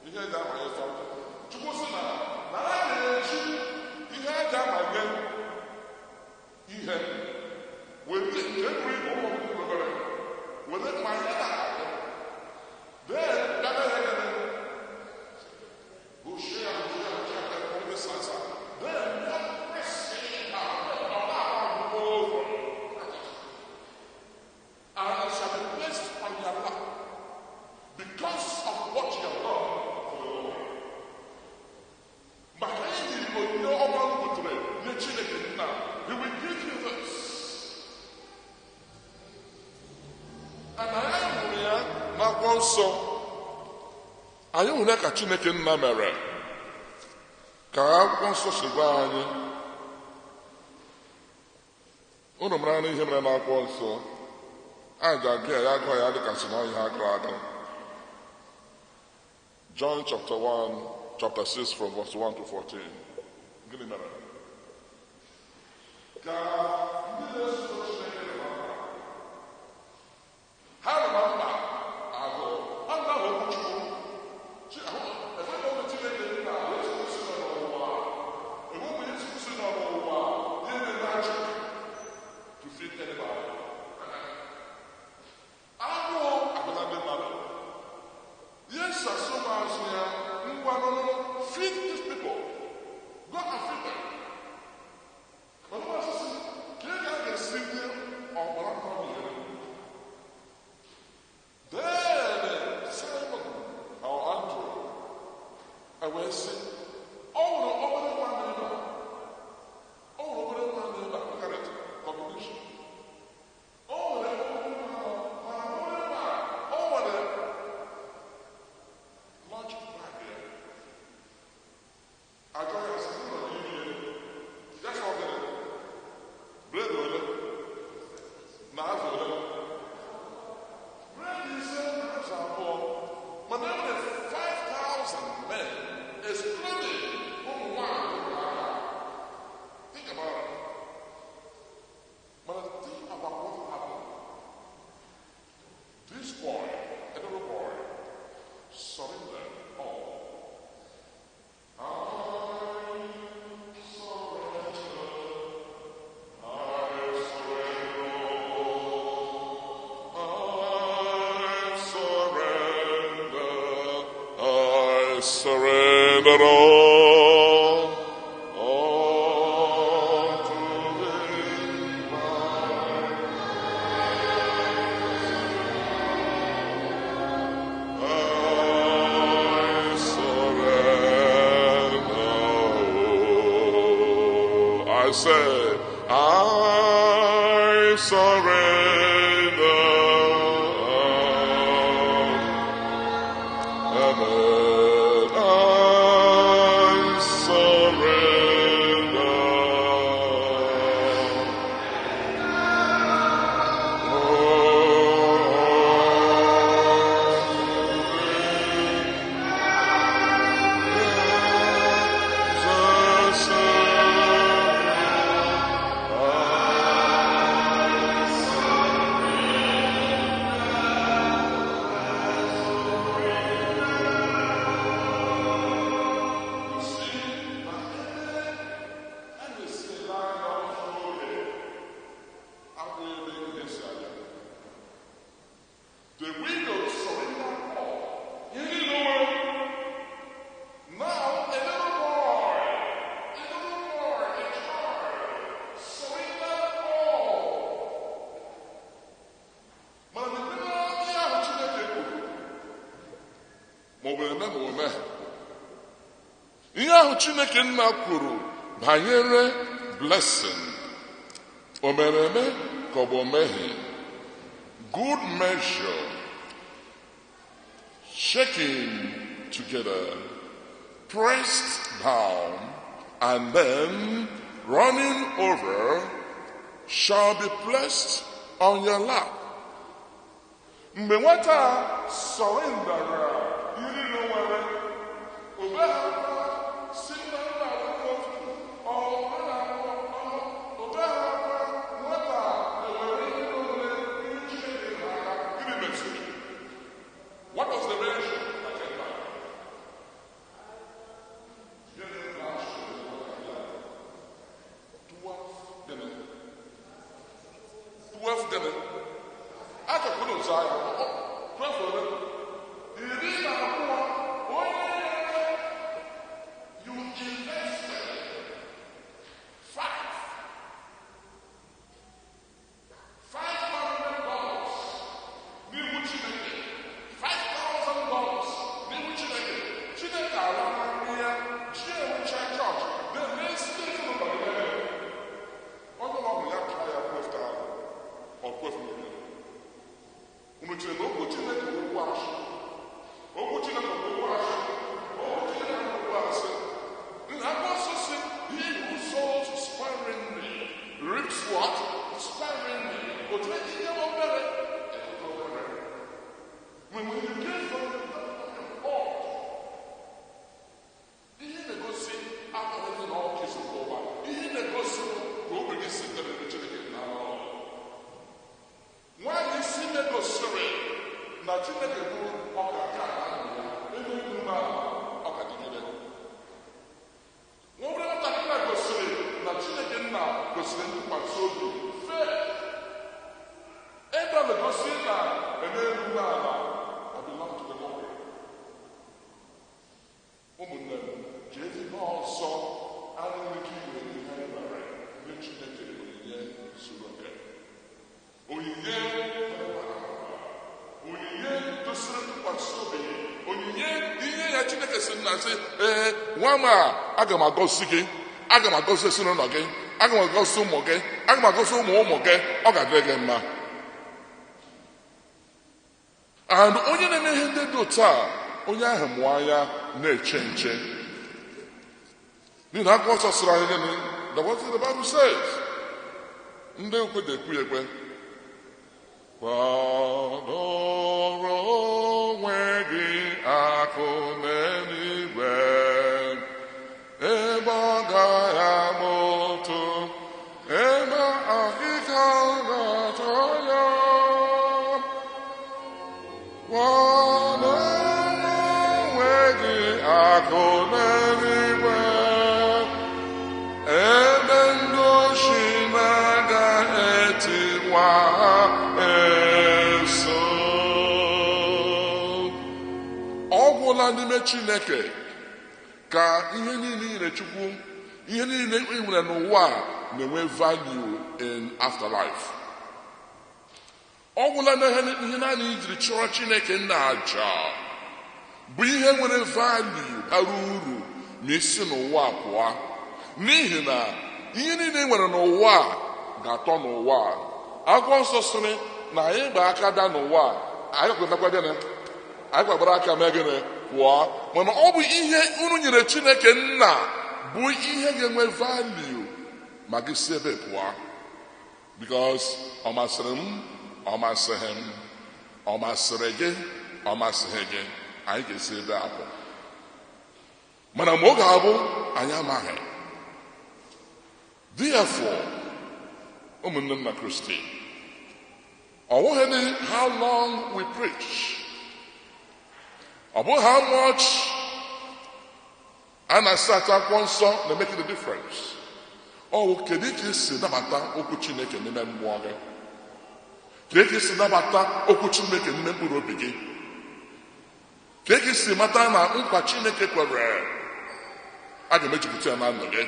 Ihe eji amanye sọmpi. Chukwu sị na na a ga-eji ihe eji amanye ihe were nke buru ibu ụmụ obere were mmanya na ahụ. Then dada ya gịnị? Bushie ya bushie ya bushie ya ka ọ dị sasa. Then ya press it down. Ọ na-agba over. And it shall be placed on your lap because of what you have done for the Lord. Maka ihe onyinye ọma m butere nye Chineke nna, he will give you this. And anyị hụrụ ya n'akwụkwọ nsọ. Anyị hụrụ ya ka Chineke nna mere. Ka akwụkwọ nsọ si gwa anyị. Unu mara na ihe mere n'akwụkwọ nsọ. Anyị ga-agụ ya, ya agụọ ya dịka si na ihe agụrụ agụ. John chapter 1, chapter 6 from verse 1 to 14. Gịnị mere? Ka ndị na-eso Chineke nọ na mkpa. Ha nọ na mkpa agụụ. Ha nọ na okwu Chukwu. Enweghị oge Chineke nna Yesu Kristi nọ n'ụwa. Enweghị oge Yesu Kristi nọ n'ụwa ihe na-magic to feed anybody. Agụụ agụla ndị mmadụ. Yes, asụ ụmụazụ ya ngwa nụnụ feed these people. Go and feed them. Mana ụmụazụ sị, ka ị ga-esi nye ọgbara mmadụ ihe. Then Simon or Andrew wee sị, ọ nwere obere nwa n'ebe a. Ọ nwere obere nwa n'ebe a. Look at it. Combination. Ọ nwere obere nwa mana obere nwa a, ọ nwere lunch bag ya. Ajọ ya sị, "Ụlọ n'ime ya." Ya sọ gịnị? Bread ole? Na azụ ole? Bread ise na azụ abụọ. Mana e nwere 5,000 men excluding ụmụ nwanyị ụmụaka. Think about it. Mana think about what happened. This boy, a little boy, surrendered all. I surrender, I surrender all. I surrender, I surrender all to thee, my I surrender. I say, I surrender. Amen. I surrender. The widow surrendered all. You didn't know where. Now, a little boy, a child, surrendered all. Mana n'ekpere ihe ahụ Chineke kwuru, ma ọ bụ eme ma o mee. Ihe ahụ Chineke nna kwuru banyere blessing, o mere eme ka ọ bụ o meghị. Good measure, shaking together, pressed down, and then running over, shall be placed on your lap. Mgbe nwata a surrendara ihe niile o nwere, o beghị akwa si na nna akwụkwọ ọ na-akwụ o beghị akwa nwata ewere ihe o nwere ihe Chineke gịnị? 12 gịnị? Achọkwuru ụzọ ahịa. 12 ole? 12. Onye you invested $500 n'ihu Chineke, $5,000 n'ihu Chineke. Chineke ala ya ji ewucha chọọchị na-esi ezinụlọ gị n'ebe. Onye ọ bụla ya pịa ya 12,000 or 12 million. Unu chere na okwu Chineke bụ okwu asị? Okwu Chineke bụ okwu asị. Okwu Chineke bụ okwu asị. Nna akwụkwọ nsọ si, he who sows sparingly reaps what? Sparingly. Otu ihe obere, ịtụtụ obere. When you give from the depth of your heart, ihe na-egosi akpọghị na ọkụ isi ụwa, ihe na-egosi ka obi gị sitere na Chineke na nwaanyị isi megosiri na Chineke bụ ọka ka na ndụ ya, ebe ume ala ọka dịgide. Nwa obere nwatakịrị a gosiri na Chineke nna kwesịrị ntụkwasị obi fee. Ebe a na-egosi na eme emume ala, I belong to the Lord. Ụmụnne m, ka ezi ihe ọzọ anyị nwere ike iwere ihe anyị nwere nye Chineke onyinye zuru oke. Onyinye onyinye dosiri ntụkwasị obi, onyinye ihe ya Chineke si na sị, ee, nwa m a, aga m agọzi gị, aga m agọzi ezinụlọ gị, aga m agọzi ụmụ gị, aga m agọzi ụmụ ụmụ gị, ọ ga-adịrị gị mma. And onye na-eme ihe ndị dị otu a, onye ahụ mụọ anya na-eche nche. N'ihi na akwụkwọ nsọ sịrị anyị gịnị? The what the Bible says. Ndị okwe ga-ekwu ya ekwe. Kwadoro onwe gị akụ n'eluigwe, ebe ọ gaghị ama otu, ebe akịka ga-achọ ya. Kwadoro onwe gị akụ n'eluigwe, ebe ndị oshi na-agaghị etiwa eso. Ọ gwụla n'ime Chineke ka ihe niile i nyere Chukwu, ihe niile ị nwere n'ụwa a na-enwe value in afterlife. Ọ gwụla na ihe naanị ijiri chọrọ Chineke nna aja bụ ihe nwere value bara uru ma isi n'ụwa pụọ. N'ihi na ihe niile ị nwere n'ụwa a ga-atọ n'ụwa a. Akwụkwọ nsọ sịrị na anyị gba aka bịa n'ụwa a, anyị kwetakwa gịnị? Anyị kwagbara aka mee gịnị? Pụọ. Mana ọ bụ ihe unu nyere Chineke nna bụ ihe ga-enwe value ma gị si ebe pụọ. Because ọ masịrị m, ọ masịghị m, ọ masịrị gị, ọ masịghị gị, anyị ga-esi ebe a pụ. Mana mgbe oge abụ, anyị amaghị. Therefore, ụmụnne m na Kristi, ọ bụghị dị how long we preach, ọ bụghị how much a na-asa ata akwụkwọ nsọ na-make the difference. Ọ bụ kedu ka esi nabata okwu Chineke n'ime mmụọ gị? Kedu ka esi nabata okwu Chineke n'ime mkpụrụ obi gị? Kedu ka esi mata na nkwa Chineke kwere a ga-emejupụta ya na ndụ gị?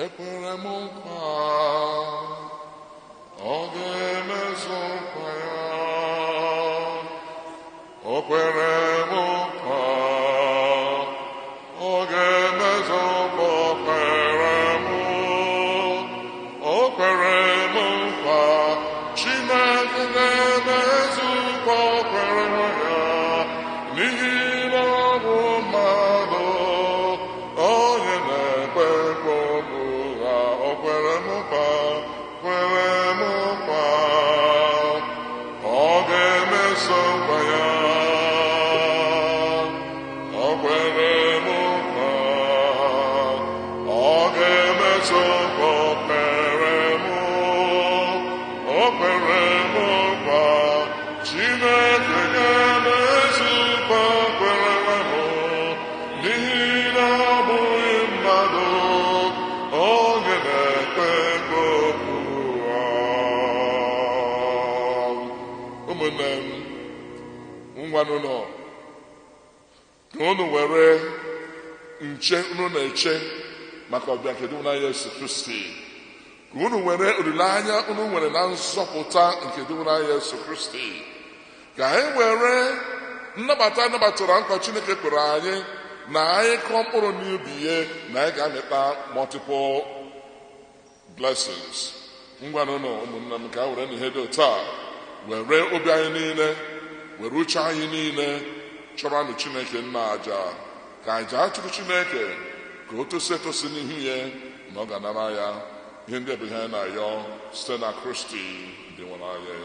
Ekwere m nkwa, ọ ga-emezu nkwa ya. O kwere m nkwa, ọ ga-emezu nkwa o kwere m. O kwere m nkwa, Chineke ga-emezu nkwa o kwere ya. N'ihi na ọ bụ mmadụ, onye na-ekwe nkwa ụgha. O kwere m nkwa, kwere m nkwa, ọ ga-emezu nkwa ya. O kwere m nkwa, ọ ga-emezu nkwa o kwere m. O kwere m nkwa, Chineke ga-emezu nkwa o kwere m. N'ihi na ọ bụghị mmadụ, Onye na-ekpe okwu a. Ụmụnne m, ngwanụ nọ ka unu were nche unu na-eche maka ọbịa nke dị n'anya Yesu Kristi, ka unu were olileanya unu nwere na nzọpụta nke dị n'anya Yesu Kristi, ka anyị were nnabata nabatara nkwa Chineke kwere anyị na anyị kụọ mkpụrụ n'ubi ya na anyị ga-amịta multiple blessings. Ngwanụ nụ ụmụnne m, ka a were n'ihe dị otu a were obi anyị niile, were uche anyị niile chọrọ nụ Chineke nna aja, ka aja a chụrụ Chineke ka o tosi etosi n'ihu ya na ọ ga-anara ya. Ihe ndị a bụ ihe anyị na-ayọ site na Kristi dị nwere anyị.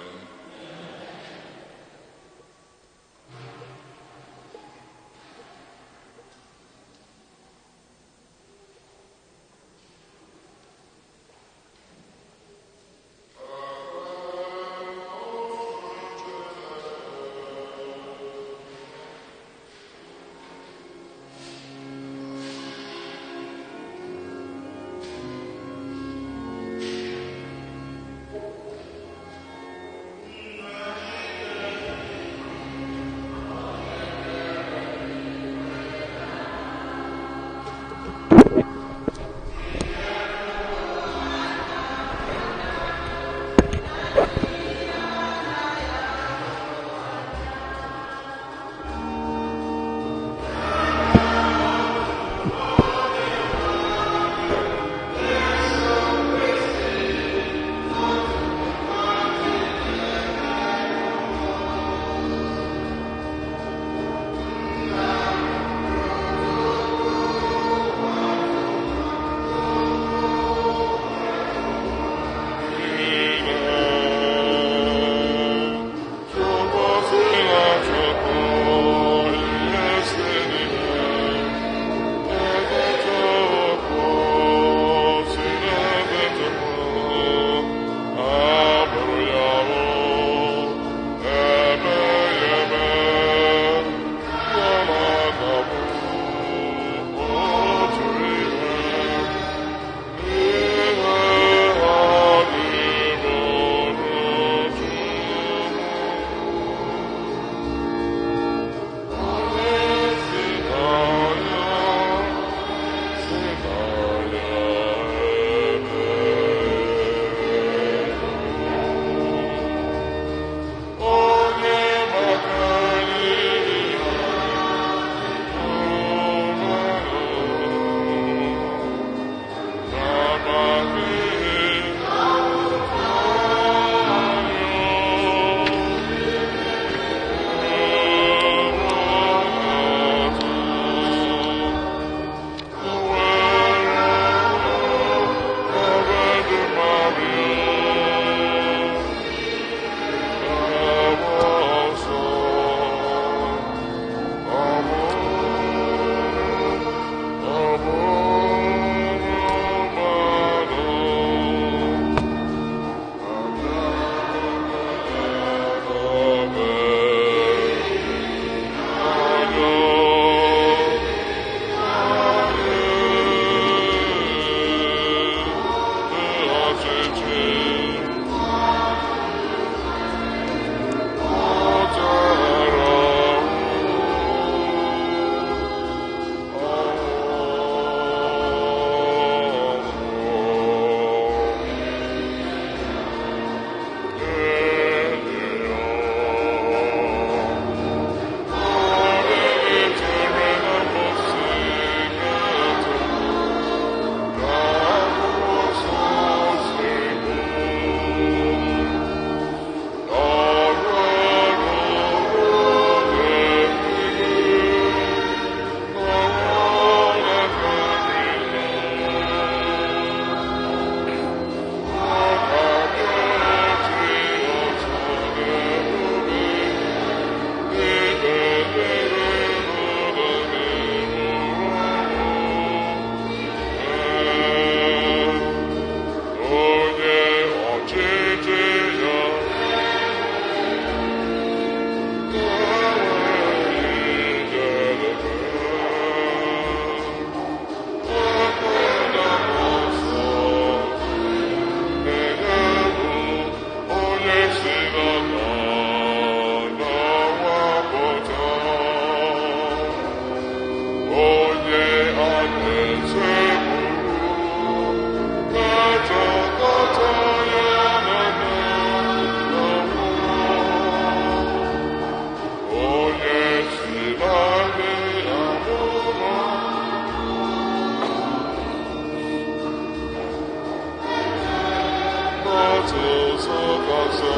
N'otu nzukọ nsọ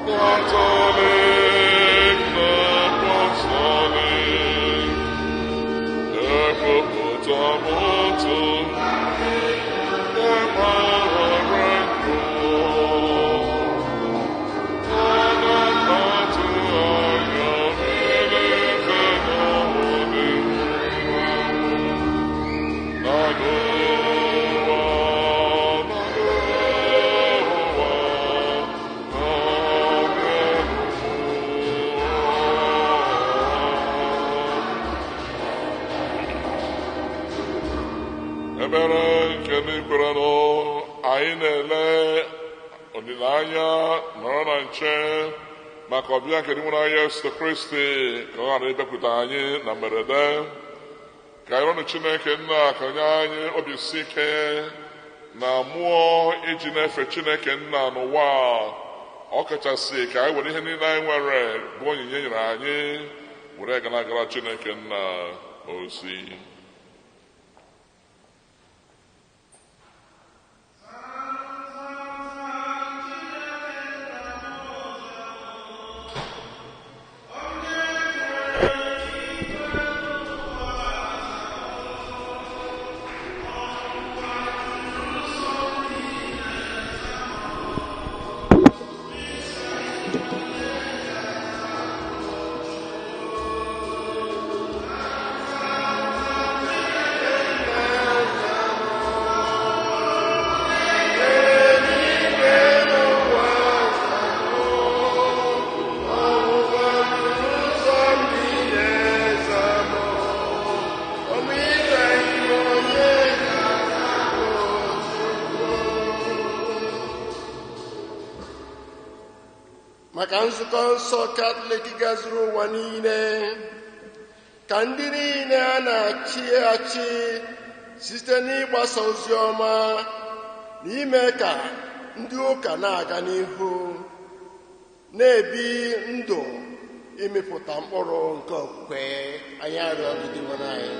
Katọlik na Apọstọlik, ekwupụta m otu ịgbaghara njọ. Ana m atụ anya mbilite n'ọnwụ dị na n'ụwa na n'ụwa na-abịa. Ebere nke ndị kwerenụ, anyị na-ele olileanya nọrọ na nche maka ọbịa nke ndị nwere anya Yesu Kristi ka ọ ghara ịbịakwute anyị na mberede. Ka anyị rịọnụ Chineke nna ka nye anyị obi si ike na mmụọ iji na-efe Chineke nna n'ụwa a. Ọ kachasị ka anyị were ihe niile anyị nwere bụ onyinye nyere anyị were gara Chineke nna ozi. Maka nzukọ nsọ Katọlik gazuru ụwa niile, ka ndị niile a na-achị achị site n'ịgbasa ozi ọma na ime ka ndị ụka na-aga n'ihu na-ebi ndụ ịmịpụta mkpụrụ nke okwukwe. Anyị arịọ gị Dinwenụ anyị.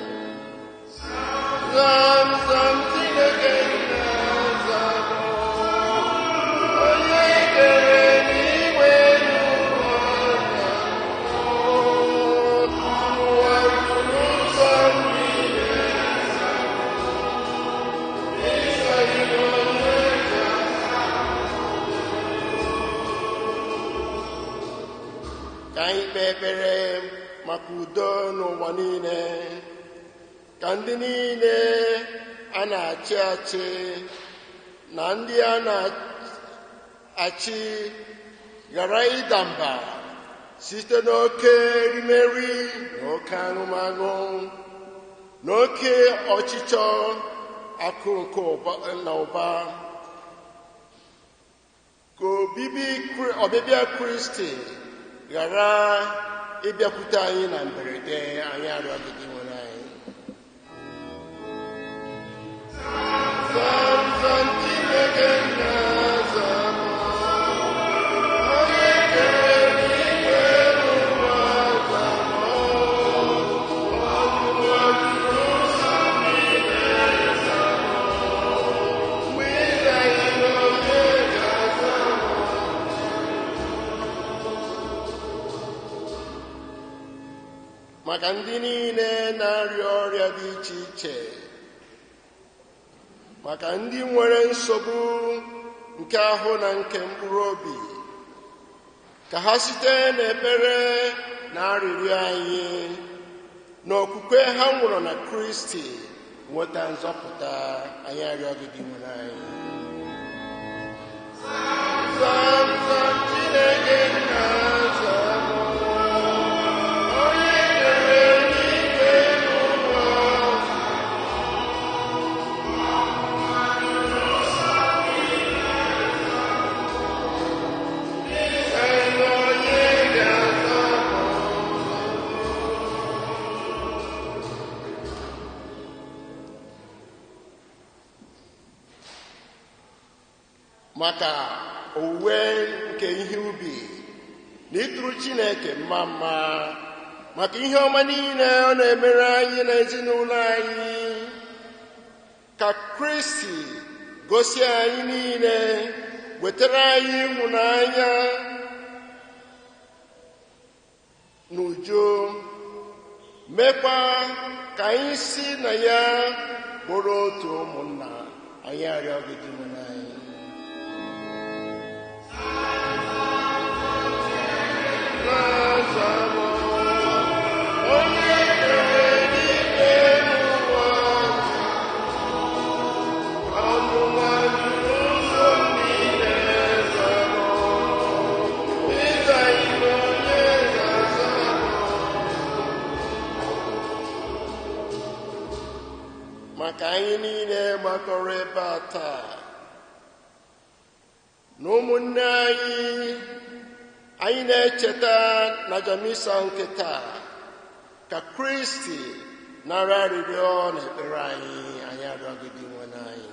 Zam zam Chineke nna zam, onye kere n'igwe n'ụwa, ụwa juru nsọ niile. Ịsọ ilu onye. Ka anyị kpee ekpere maka udo n'ụwa niile, ka ndị niile a na-achị achị na ndị a na-achị ghara ịda mba site n'oke erimeri na oke aṅụmaṅụ na oke ọchịchọ akụ nke ụba na ụba, ka ọbịbịa Kristi ghara ịbịakwute anyị na mberede. Anyị arịọ gị Dinwenụ anyị. Zam zam Chineke nna zam, onye kere eluigwe n'ụwa zam, ọgwụgwọ juru nsọ niile zam, mgbe ịza ihe onye ga-aza. Maka ndị niile na-arịa ọrịa dị iche iche, maka ndị nwere nsogbu nke ahụ na nke mkpụrụ obi, ka ha site n'ekpere na arịrịọ anyị na okwukwe ha nwụrụ na Kristi nweta nzọpụta. Anyị arịọ gị Dinwenụ anyị. Zam zam Chineke nna zam, onye kere eluigwe n'ụwa. Onye ga-aza. Maka owuwe nke ihe ubi na ịtụrụ Chineke mma mma maka ihe ọma niile ọ na-emere anyị na ezinụlọ anyị, ka Kristi Gosi anyị niile, wetara anyị ịhụnanya n'uju, mekwa ka anyị si na ya bụrụ otu ụmụnna. Anyị arịọ gị, Dinwenụ anyị. Onye kere eluigwe n'ụwa, ọnwụnwa juru ụzọ niile zara, ịza ime onye ga-aza. Maka anyị niile gbakọrọ ebe a taa na ụmụnne anyị, anyị na-echeta na Jamisa nke taa, ka Kristi nara arịrịọ na ekpere anyị. Anyị arịọ gị, Dinwenụ anyị.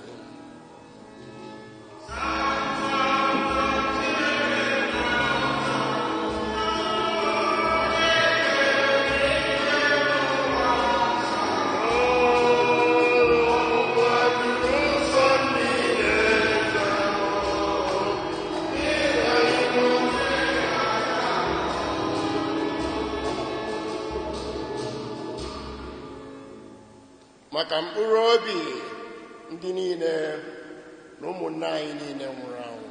Maka mkpụrụ obi ndị niile na ụmụnne anyị niile nwụrụ anwụ,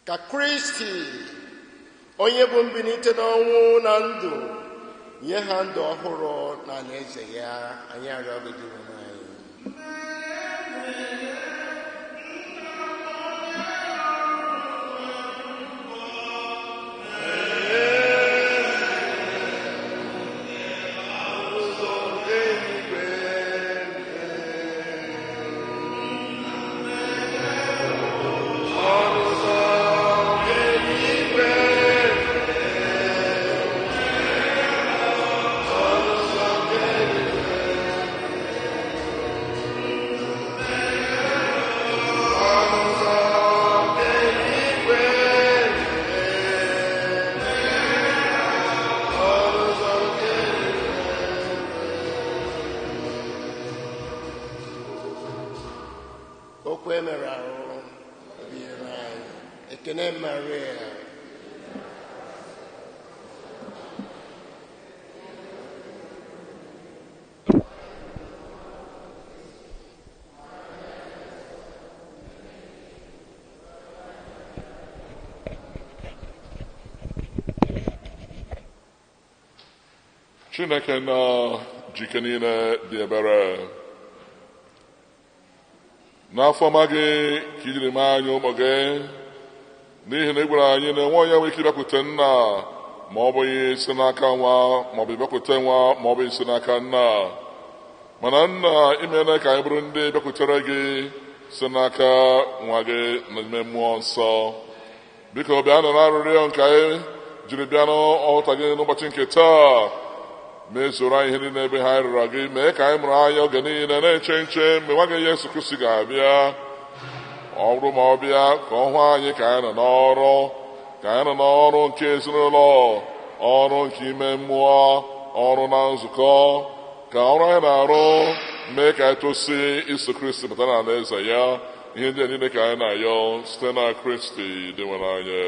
ka Kristi, onye bụ mbilite n'ọnwụ na ndụ, nye ha ndụ ọhụrụ na alaeze ya. Anyị arịọ gị, Dinwenụ anyị. Ụzọ nke eluigwe, ọnụ ụzọ nke eluigwe, ọnụ ụzọ nke eluigwe, ọnụ ụzọ nke eluigwe, ọnụ ụzọ nke okwu emere ahụ biere anyị. Ekene Maria. Chineke na jike niile dị ebere, n'afọ ọma gị ka i jiri mee anyị ụmụ gị, n'ihi na ị gwara anyị na enwe onye nwere ike ịbịakwute nna ma ọ bụghị si n'aka nwa, ma ọ bụ ịbịakwute nwa ma ọ bụghị si n'aka nna. Mana nna, imeela ka anyị bụrụ ndị bịakwutere gị si n'aka nwa gị n'ime mmụọ nsọ. Biko bịa nụrụ arịrịọ nke anyị jiri bịa n'ọta gị n'ụbọchị nke taa. Mezuru anyị ihe niile ebe ha rịọrọ gị. Mee ka anyị mụrụ anya oge niile na-eche nche mgbe nwa gị Yesu Kristi ga-abịa. Ọ bụrụ ma ọ bịa, ka ọ hụ anyị ka anyị nọ n'ọrụ, ka anyị nọ n'ọrụ nke ezinụlọ, ọrụ nke ime mmụọ, ọrụ na nzukọ, ka ọrụ anyị na-arụ mee ka anyị tosi iso Kristi bata n'ala eze ya. Ihe ndị a niile ka anyị na-ayọ site na Kristi Dinwenụ anyị.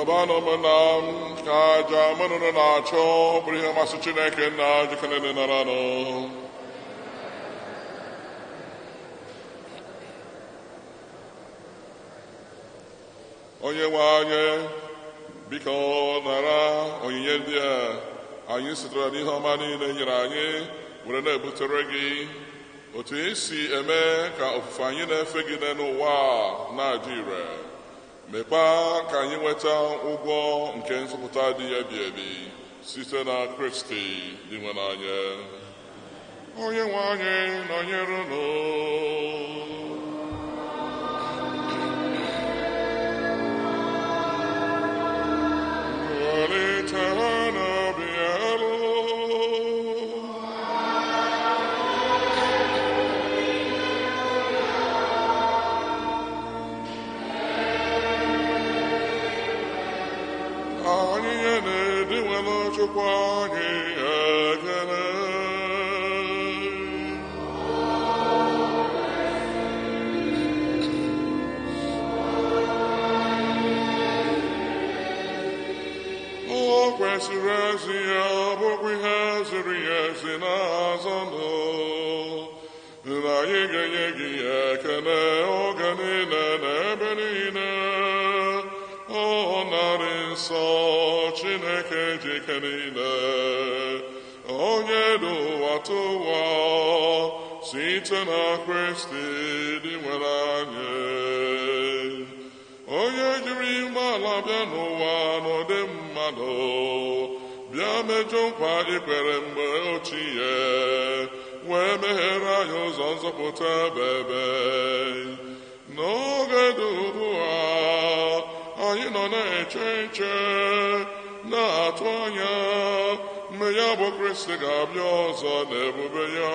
Bikọbanụ ụmụnna m ka aja mụnụ na-achọ bụrụ ihe mmasị Chineke nna jikere naranụ. Onye nwe anyị, biko nara onyinye ndị a anyị sitere n'ihe ọma niile nyere anyị were na-ebutere gị otu esi eme ka ofufe anyị na-efe gị n'ụwa na-adị ire. Mekwa ka anyị nweta ụgwọ nke nzọpụta dị ebi ebi site na Kristi dị nwe n'anya. Onye nwe anyị nọnyere unu. Chukwu anyị ekele. O kwesịrị ezi ya bụkwa ihe ziri ezi na-azọ ndụ na anyị ga-enye gị ekele oge niile na ebe niile. Ọ narị nsọ Chineke ji ike niile, onye dị ụwa tụwa site na Kristi dị nwere anyị, onye jiri umeala bịa n'ụwa n'ụdị mmadụ, bịa mejọ nkwa ikpere mgbe ochie, wee meghere anyị ụzọ nzọpụta ebebe. N'oge dị ugbu a anyị nọ na-eche nche na-atụ anya mgbe ya bụ Kristi ga-abịa ọzọ n'ebube ya,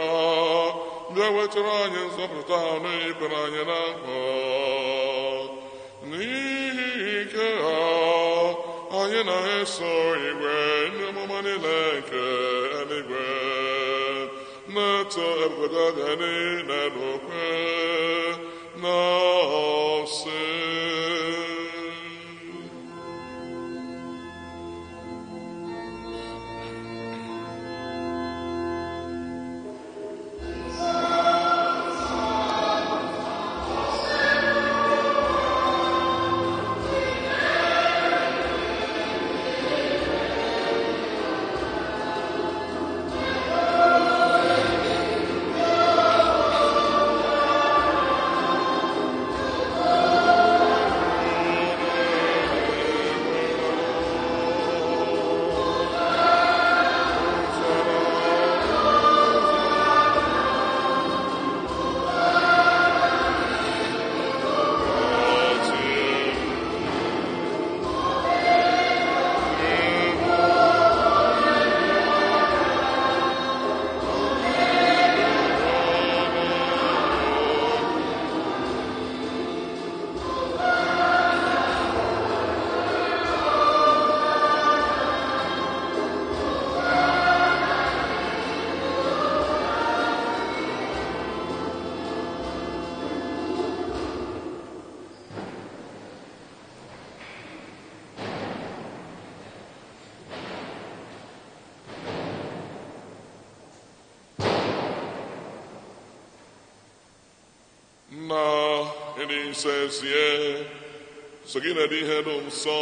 bịa wetara anyị nzọpụta ahụ n'ikpere anyị na nkwa. N'ihi ike ha anyị na-eso igwe ndị amụma niile nke eluigwe na-eto ebube gị niile n'okwe na-asị. Nsezie so gị na-ede ihe dum nsọ,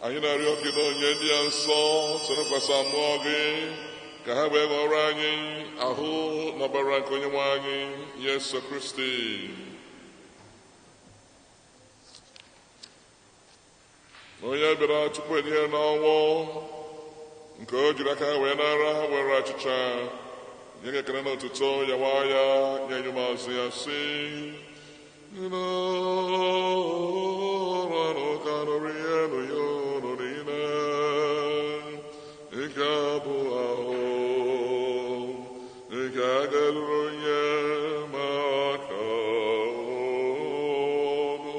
anyị na-arịọ gị na onye ndị ya nsọ sorokwasa mmụọ gị ka ha wee ghọrọ anyị ahụ n'ọbara nke onye nwe anyị Yesu Kristi. Onye bịara tupu enye n'ọnwụ nke o jiri aka wee nara were achịcha nye gị ekele na otuto ya waa ya nye ụmụazụ ya sị: Nke bụ ahụ nke a ga-eruru onye maka ọnụ.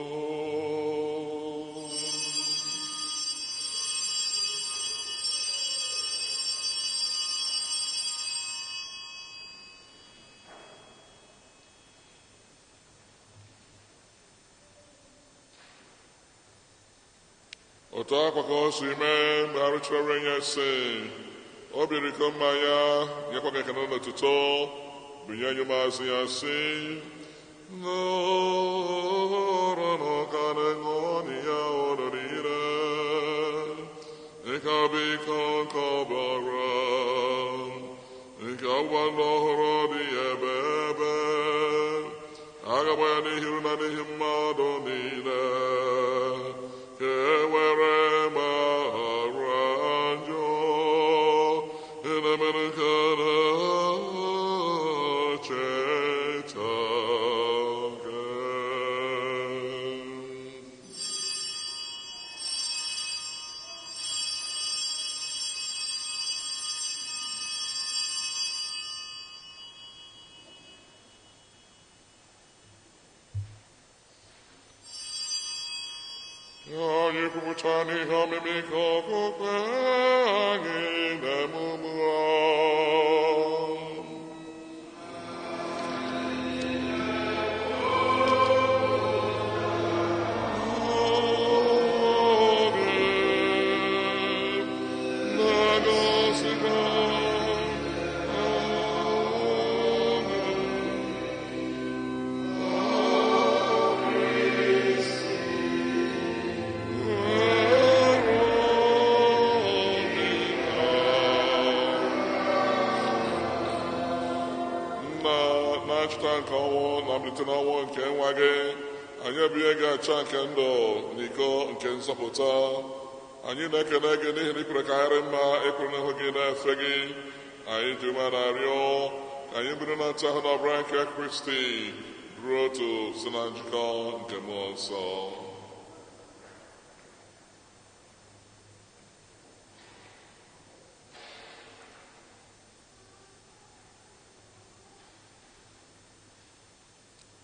Otu akwa ka o si mee mgbe a rụchara ya sị, o biri iko mmanya, nyekwa gị ekele na otuto, binye anyị ụmụazụ ya sị, nụrụnụ ka na-eṅụọnụ ya unu niile, nke a bụ iko nke ọbara, nke ọgbụgba ndụ ọhụrụ dị ebe ebe, a ga-agba ya n'ihi unu na n'ihi mmadụ niile, ka e were gbaghara njọ. Na-emenụ nke a na-echeta nke. Anyị kwupụta n'ihe omimi nke okwukwe anyị na emume a. Nna na-achịta nke ọnwụ na mbilite n'ọnwụ nke nwa gị, anyị ebunye gị acha nke ndụ na iko nke nzọpụta. Anyị na-ekele gị n'ihi na ikwere ka anyị rị mma ịkwụrụ n'ihu gị na-efe gị. Anyị ji ume na-arịọ ka anyị biri na nta ahụ na ọbara nke Kristi bụrụ otu si na njikọ nke Mmụọ Nsọ.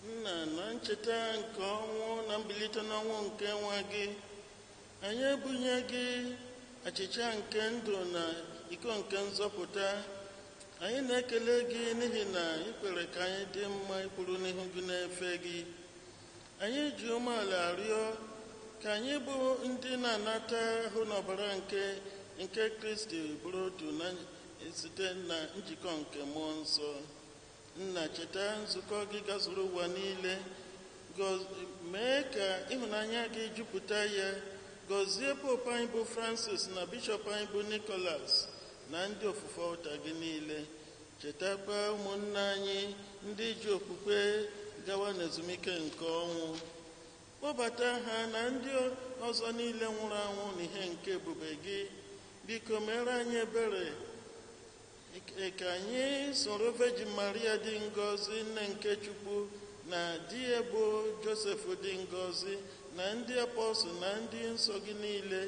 Nna, na ncheta nke ọnwụ na mbilite n'ọnwụ nke nwa gị, anyị ebunye gị achịcha nke ndụ na iko nke nzọpụta. Anyị na-ekele gị n'ihi na ị kwere ka anyị dị mma ịkwụrụ n'ihu gị na-efe gị. Anyị ji umeala rịọ ka anyị bụ ndị na-anata ahụ n'ọbara nke Kristi bụrụ otu na site na njikọ nke Mmụọ Nsọ. Nna, cheta nzukọ gị gazuru ụwa niile, mee ka ịhụnanya gị jupụta ya. Gọzie Popu anyị bụ Francis na Bishọp anyị bụ Nicholas na ndị ofufe ụta gị niile. Chetakwa ụmụnne anyị ndị ji okwukwe gawa n'ezumike nke ọnwụ. Kpọbata ha na ndị ọzọ niile nwụrụ anwụ n'ihe nke ebube gị. Biko mere anyị ebere ka anyị soro Virgin Maria dị ngọzi, nne nke Chukwu, na di ya bụ Josef dị ngọzi, na ndị apọstụl na ndị nsọ gị niile,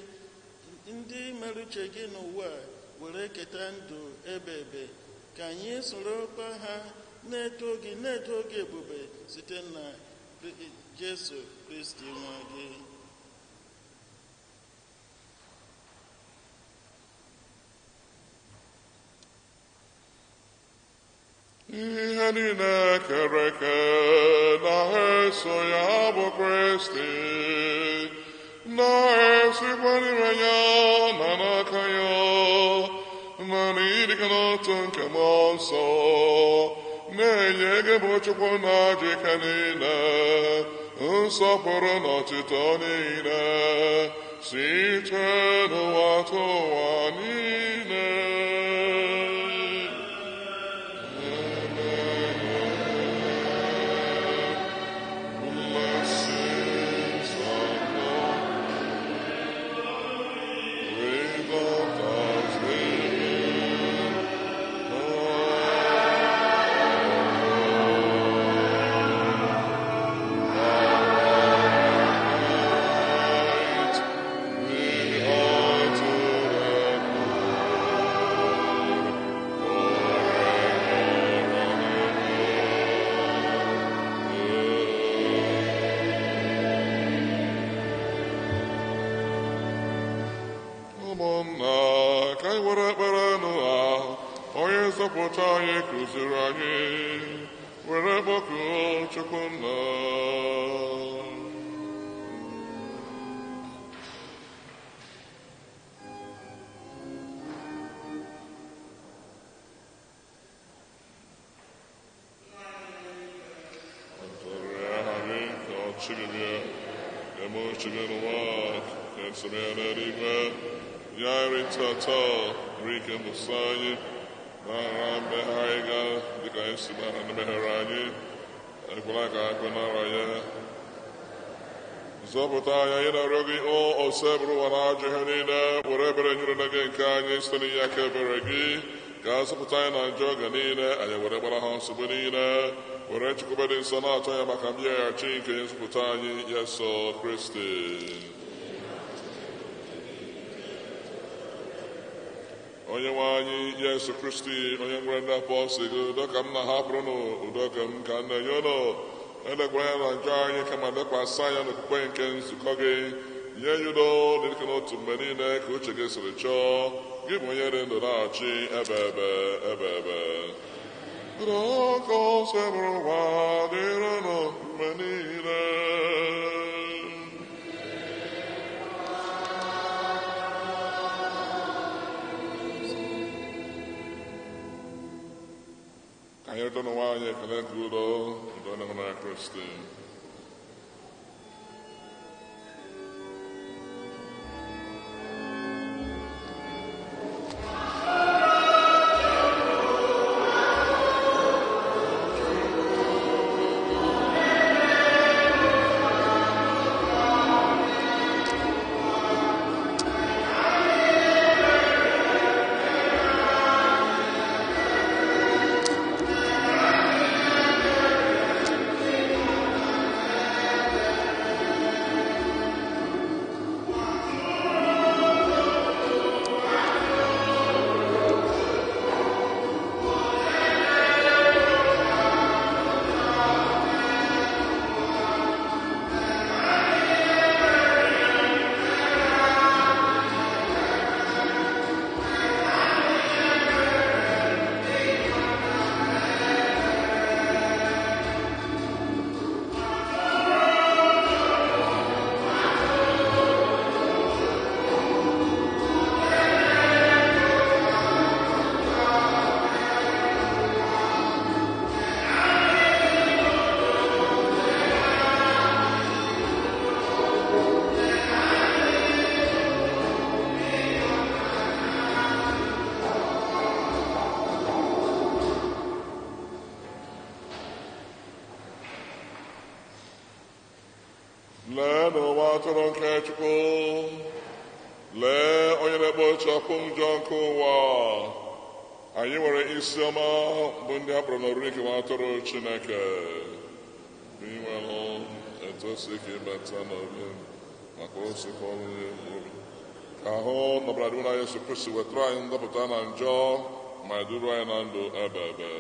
ndị mere uche gị n'ụwa were keta ndụ ebe ebe. Ka anyị sorokwa ha na-eto gị na-eto gị ebube site na Jesu Kristi nwa gị. Ihe niile kere eke na-eso ya bụ Kristi, na-esikwa n'ime ya na n'aka ya, na n'ịdịkọ n'otu nke Mmụọ Nsọ, na-enye gị bụ Chukwu na ajọ ike niile, nsọpụrụ na ọtụtụ niile, site n'ụwa tụ ụwa niile. Blessings of God, with all thanksgiving. We are to the Ụmụnna, ka anyị were ekpere n'ụwa onye nzọpụta anyị kụziri anyị, were kpọkuo Chukwu Nna. Ọchịchị gị bịa, ka eme uche gị n'ụwa ka esi eme ya n'eluigwe. Nye anyị nri tata, nri nke mbụsọ anyị, gbaghara mmehie anyị ga dịka anyị si gbaghara ndị mehiere anyị. Ekwela ka anyị kwe n'ara ya. Zọpụta anyị, anyị na-arịọ gị, o Osebụrụ ụwa na ajọ ihe niile, were ebere nyere gị nke anyị site n'inye aka ebere gị, ka a zọpụta anyị na njọ oge niile, anyị were gbara ha nsogbu niile, were nchekwube dị nsọ na-atọ ya maka mbịaghachi nke onye nzọpụta anyị, Yesu Kristi. Onye nwe anyị Yesu Kristi, onye nwere ndị apọstụl gị, udo ka m na-ahapụrụ nụ, udo ka m ka m na-enye unu. Elekwara anya na njọ anyị, kama lekwasị anya n'okwukwe nke nzukọ gị. Nye ya udo na ịdịkọ n'otu mgbe niile ka uche gị siri chọọ. Gị bụ onye dị ndụ na-achị ebe ebe ebe ebe. Udo ka Osebụrụ ụwa dịrị unu mgbe niile. Ka anyị rịta n'ụwa anyị ekele nke udo, udo na ịhụnanya Kristi. Lee n'ụwa atụrụ nke Chukwu, lee onye na-ekpochapụ njọ nke ụwa. Anyị nwere isi ọma bụ ndị a kpọrọ n'oriri nke nwa atụrụ Chineke. Inwelụ etosi ka ịbata n'obi maka osikwa ọrụ ya mkpụrụ. Ka ahụ nọbara dị na Yesu Kristi wetara anyị ndọpụta na njọ ma duru anyị na ndụ ebe ebe.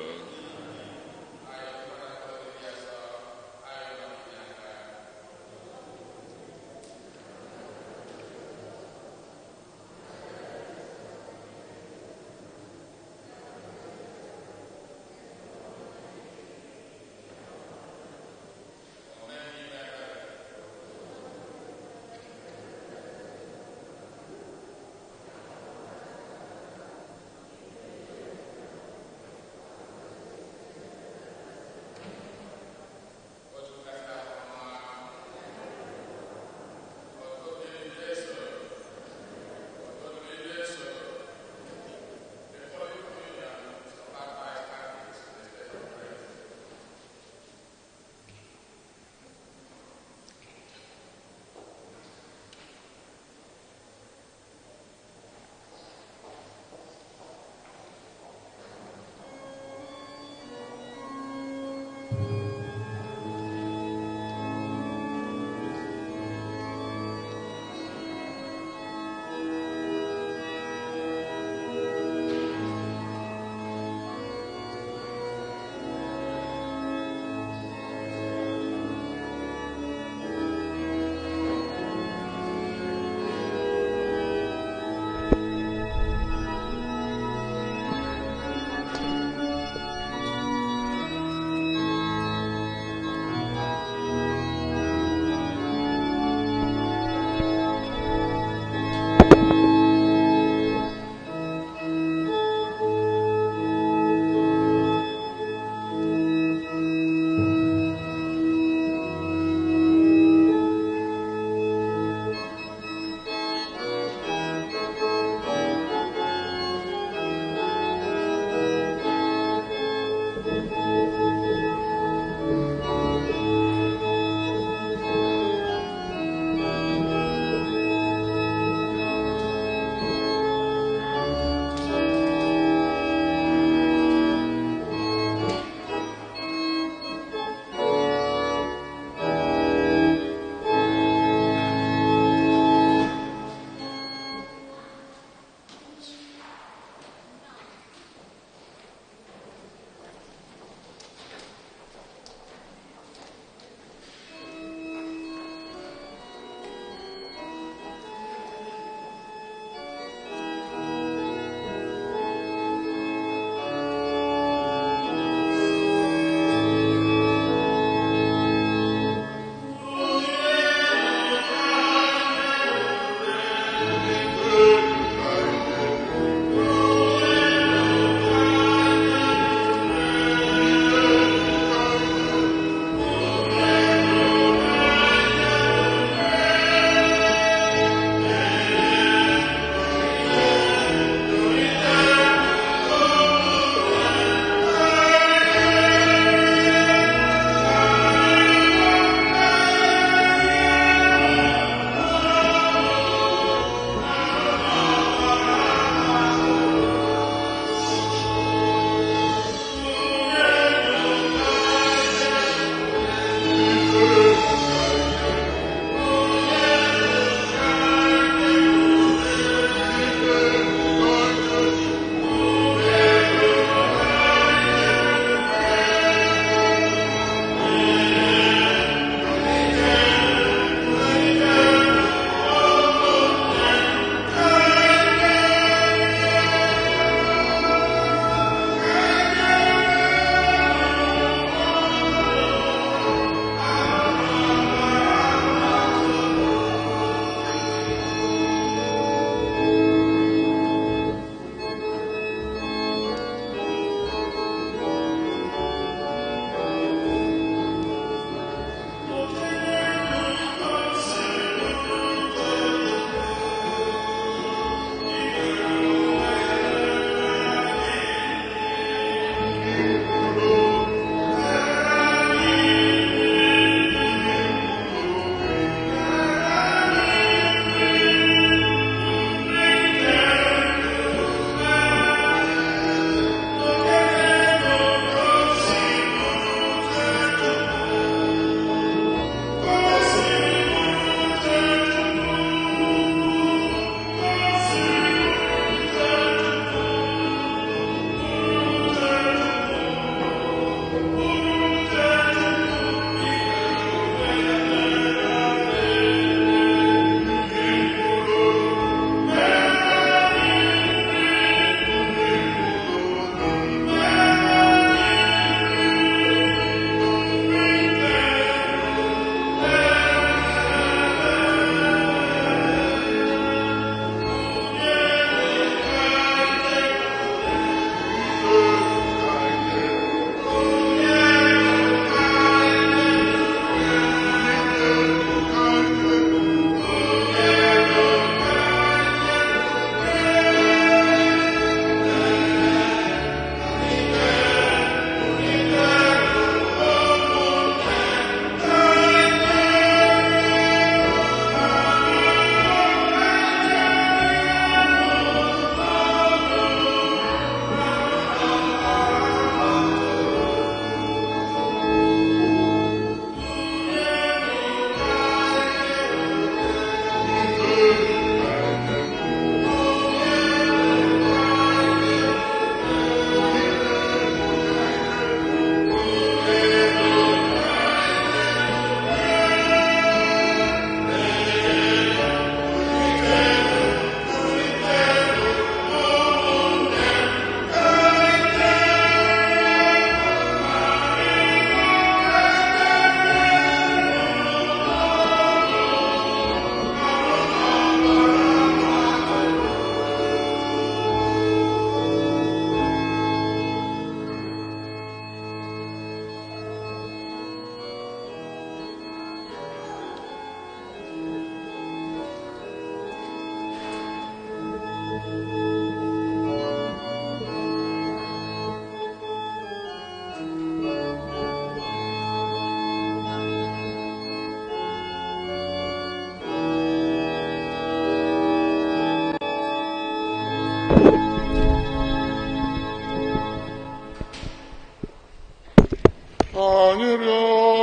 anyị rịọ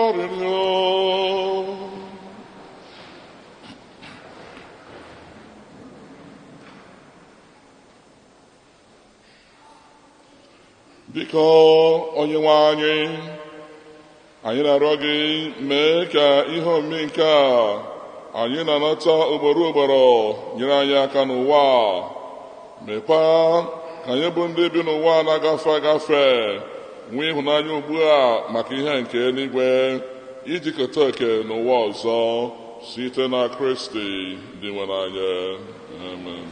arịrịọ. Biko Onyenwe anyị, anyị na-arịọ gị mee ka ihe omimi nke a anyị na-anata ugboro ugboro nyere anyị aka n'ụwa, mekwa ka anyị bụ ndị bi n'ụwa na-agafe agafe nwee ịhụnanya ugbu a maka ihe nke eluigwe, iji keta oke n'ụwa ọzọ site na Kristi dị nwere anyị. Amen.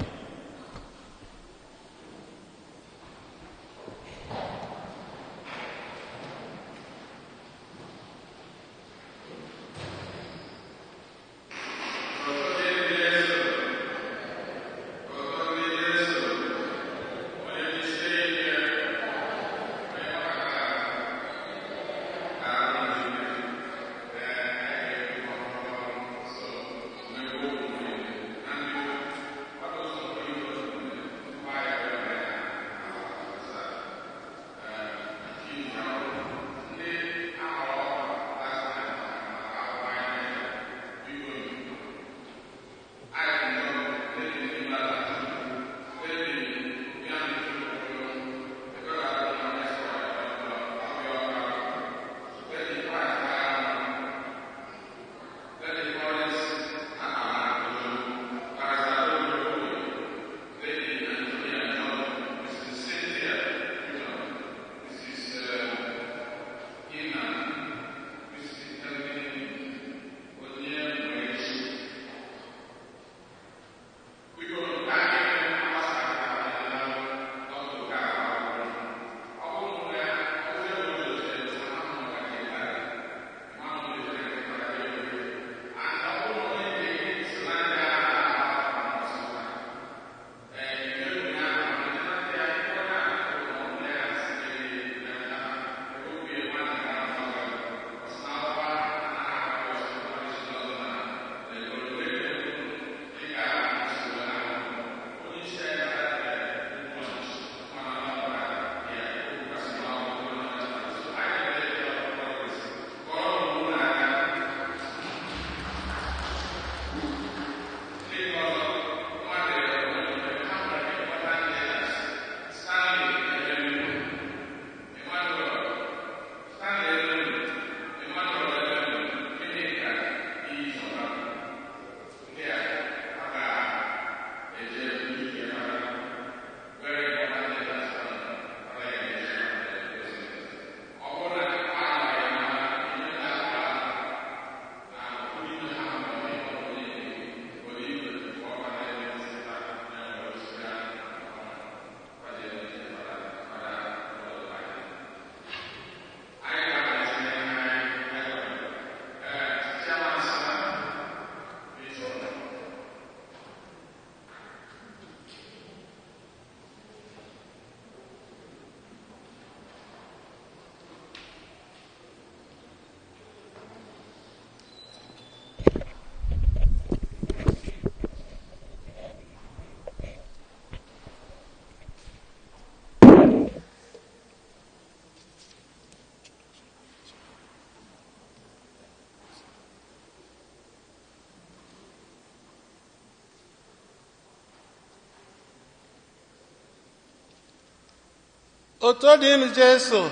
Oto dịrị Jesu.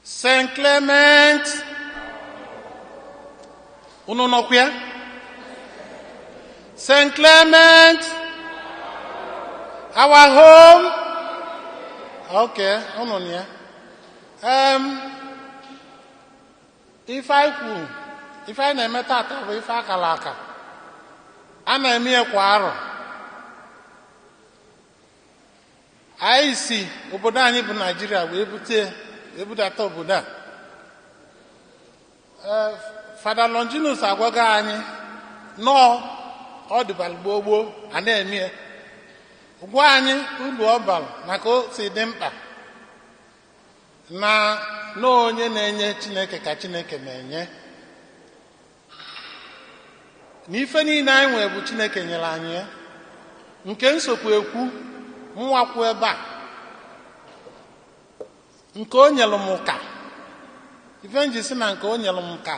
St. Clement, unu nọkwa ya? St. Clement, our home. Okay, unu nọ ya. Ife anyị kwuru, ife anyị na-eme tata bụ ife akara aka. A na-eme ya kwa arọ. Anyị si obodo anyị bụ Naijiria wee bute wee budata obodo a. Fada Longinus agwago anyị nọọ ọ dịbara gboo gboo a na-eme ya. Gwa anyị uru ọ bara na ka o si dị mkpa na onye na-enye Chineke ka Chineke na-enye, na ife niile anyị nwere bụ Chineke nyere anyị ya. Nke nsokwu ekwu mwakwu ebe a Nke o nyelụ m ka ife nji si na nke o nyelụ m ka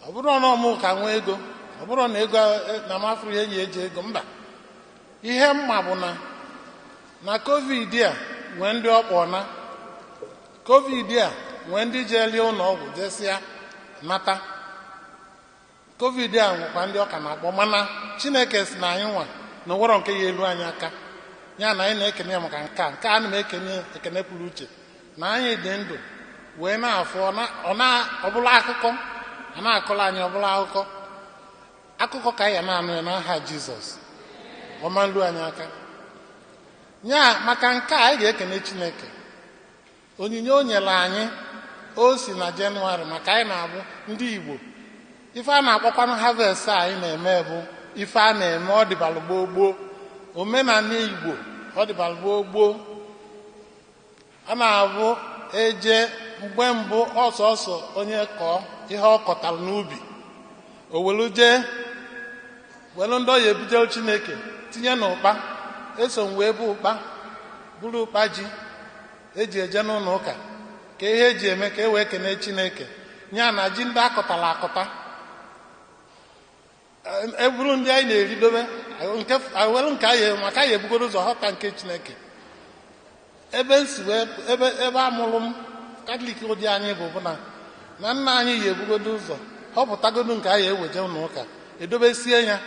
ọ bụrụ na ọmụ ka nwee ego, ọ bụrụ na ego na mafụrụ ihe eji eji ego mba. Ihe mma bụ na COVID a nwee ndị ọkpọ, na COVID a nwee ndị jelie ụlọ ọgwụ jesịa nata. COVID a nwekwa ndị ọka na-akpọ, mana Chineke si na anyị nwa na onwero nke ya elu anyị aka ya na anyị na-ekene ya maka nke a. Nke a na m ekene ekene pụrụ uche na anyị dị ndụ wee na-afụ ọbụla akụkọ a na-akọrọ anyị, ọbụla akụkọ ka anyị ya na-anụ ya n'aha Jizọs. Ọma nlu anyị aka ya. Maka nke a anyị ga-ekene Chineke onyinye o nyere anyị. O si na Jenụwarị, maka anyị na-abụ ndị Igbo, ife a na-akpọkwanụ harvest a anyị na-eme bụ ife a na-eme ọ dịbalụ gboo gboo, omenala Igbo ọ dịbalụ gboo gboo. A na-abụ eje mgbe mbụ, ọsọsọ onye kọọ ihe ọ kọtara n'ubi, o welu jee welu ndị ọya ebujere Chineke tinye n'ụkpa. Eso m wee bụ ụkpa, bụrụ ụkpa ji eji eje n'ụlọ ụka ka ihe eji eme ka e wee kene Chineke ya na ji ndị akọtara akọta eburu ndị anyị na-eridobe nke welu nke anyị, maka anyị ebugoro ụzọ ghọta nke Chineke. Ebe nsi wee ebe amụrụ m Katọlik, ụdị anyị bụ na nna anyị ya ebugodo ụzọ họpụtagodo nke anyị eweje ụlọ ụka, edobesie ya,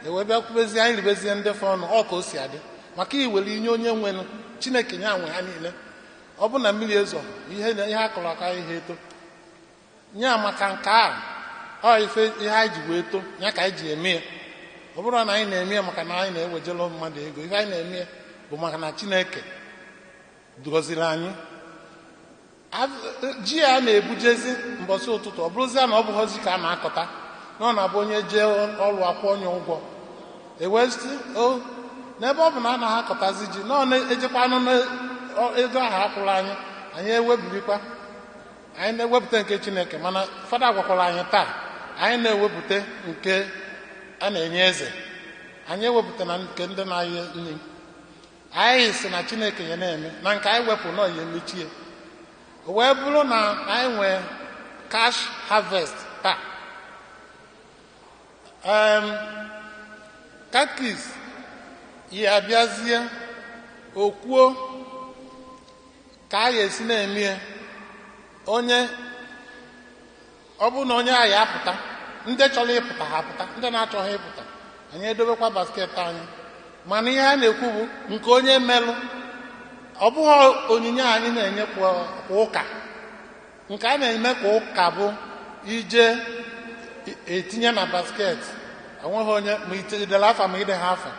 ewee bịa kwubezie anyị ribezie ndị fọ ọnụ. Ọ ka o si adị maka iwere inye onye nwenụ Chineke nye nwe ha niile. Ọ bụ na mmiri ezo ihe ihe akọrọ aka ihe eto nya. Maka nke a ọ ife ihe anyị ji wee too ya ka anyị ji eme ya. Ọ bụrụ na anyị na-eme ya maka na anyị na-ewejelu mmadụ ego, ife anyị na-eme ya bụ maka na Chineke gọziri anyị. Ji a na-ebujezi mbọsị ụtụtụ, ọ bụrụzie na ọ bụghọzi ka a na-akọta na ọ na-abụ onye jee ọrụ akwụ onye ụgwọ, ewezi o n'ebe ọ bụ na anaghị akọtazi ji na ọ na-ejekwa anụ ego ahụ akwụrụ anyị, anyị ewebirikwa, anyị na-ewepụta nke Chineke. Mana fada gwakwara anyị taa, anyị na-ewepụta nke a na-enye eze, anyị ewepụta na nke ndị na-ahịa nri. Anyị si na Chineke ya na-eme na nke anyị wepụ na ya emechie. O wee bụrụ na anyị nwee cash harvest taa, katkis ya abịazie okwuo ka a ga-esi na-eme ya. Onye ọ bụrụ na onye ahụ ya apụta, ndị chọrọ ịpụta ha apụta, ndị na-achọghị ịpụta anyị edobekwa basket anyị. Mana ihe a na-ekwu bụ nke onye melụ, ọ bụghị onyinye anyị na-enye kwa ụka. Nke a na-eme kwa ụka bụ ije etinye na basket, onweghị onye ma idere afa ma ide ha afa.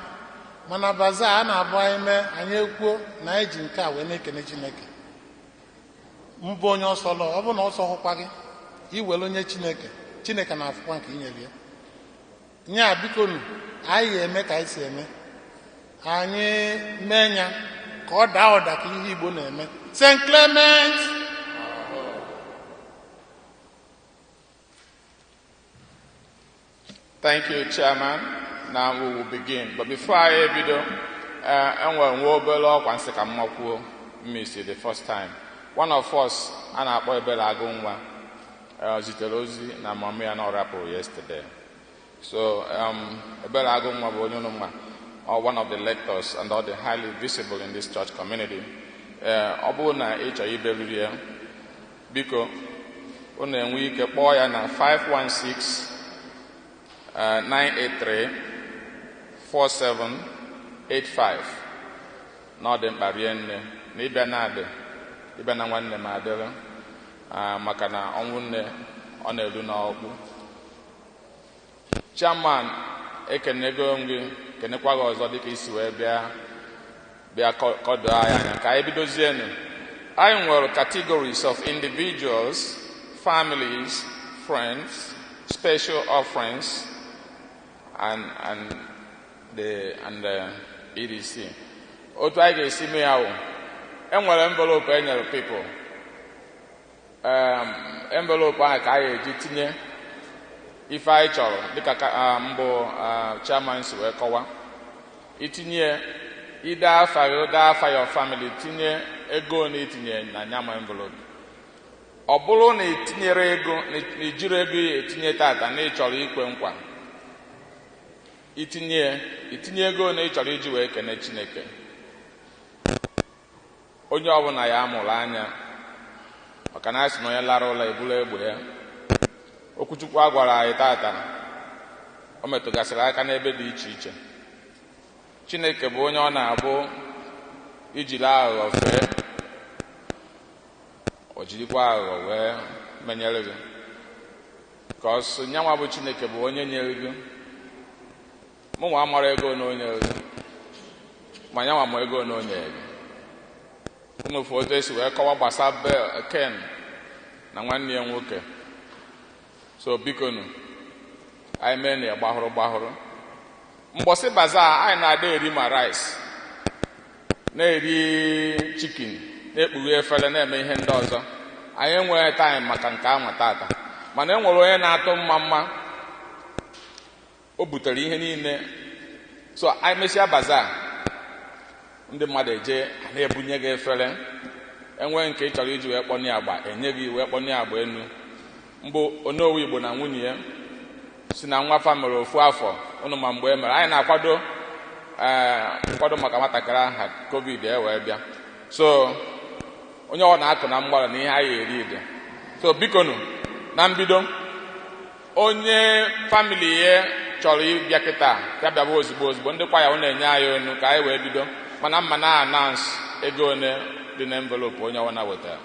Mana baza a na-abụ anyị mee, anyị ekwuo na anyị ji nke a wee na-ekene Chineke. Mbụ onye ọsọ lụọ, ọ bụ na ọsọ hụkwa gị iwere onye Chineke, Chineke na-afụkwa nke inyere ya nya. Biko nu, anyị ga-eme ka anyị si eme, anyị mee ya ka ọ daa ụda ka ihe Igbo na-eme. St. Clement. Thank you, Chairman. Now we will begin. But before I ebido, enwere nwa obere ọkwa nsị ka mma kwuo mmisi the first time. One of us a na-akpọ Ebere Agụ nwa zitere ozi na mama ya na ọ rapụrụ yesterday. So Ebere Agụ nwa bụ onye unu ma, or one of the lectors and all the highly visible in this church community. Ọ bụrụ na ị chọrọ iberiri ya, biko unu enwe ike kpọọ ya na 516 983 4785. Na ọ dị mkpa rie nne na ịbịa na-adị ịbịa na nwanne m adịrị, maka na ọnwụ nne ọ na-eru n'ọkpụ. Chairman, ekenego m gị, kenekwa gị ọzọ dịka isi wee bịa kọdoo anyị anya ka anyị bidozienụ. Anyị nwere categories of individuals, families, friends, special offerings, and the EDC. Otu anyị ga-esi mee ya bụ, enwere envelope e nyere people. Envelope ahụ ka anyị eji tinye ife anyị chọrọ dịka mbụ chairman si wee kọwa. Itinye ide afa gị, dee afa your family, tinye Ego na itinye na nyama envelope, ọ bụrụ na itinyere ego na ijiri ego ya etinye tata na ịchọrọ ikwe nkwa itinye itinye ego na ịchọrọ iji wee kene Chineke. Onye ọbụla ya amụrụ anya, maka na a sị na onye lara ụlọ eburu egbe ya. Okwuchukwu a gwara anyị tata, o metụgasịrị aka n'ebe dị iche iche. Chineke bụ onye ọ na-abụ ijiri aghụghọ fee, o jirikwa aghụghọ wee menyere gị, ka ọ sị nyanwa bụ Chineke bụ onye nyere gị. Mụnwa amara ego na onye gị, ma nyanwa ma ego na onye gị. Unu fụ otu esi wee kọwa gbasa Ken na nwanne ya nwoke. So bikonu, anyị mee na ya gbahụrụ gbahụrụ. Mgbọsị baza anyị na-ada eri ma rice, na-eri chicken, na-ekpughe efere, na-eme ihe ndị ọzọ. Anyị enweghị time maka nke anwa tata, mana e nwere onye na-atụ mma mma, o butere ihe niile. So anyị mesịa baza, ndị mmadụ eje na-ebunye gị efere, enwee nke ị chọrọ iji wee kpọnye agba, enye gị wee kpọnye agba enu. Mbụ Onowu Igbo na nwunye ya si na nwa fa mere ofu afọ ụnụ, ma mgbe e mere anyị na-akwado nkwado maka nwatakịrị aha COVID e wee bịa. So onye ọ na-akụ na mgbara na ihe anyị eri dị. So bikonu, na mbido, onye famili ya chọrọ ịbịa kịta ya bịaba ozugbo ozugbo. Ndị kwaya na-enye anyị onu ka anyị wee bido, mana mma na announce ego one dị na envelope onye ọbụla wetara.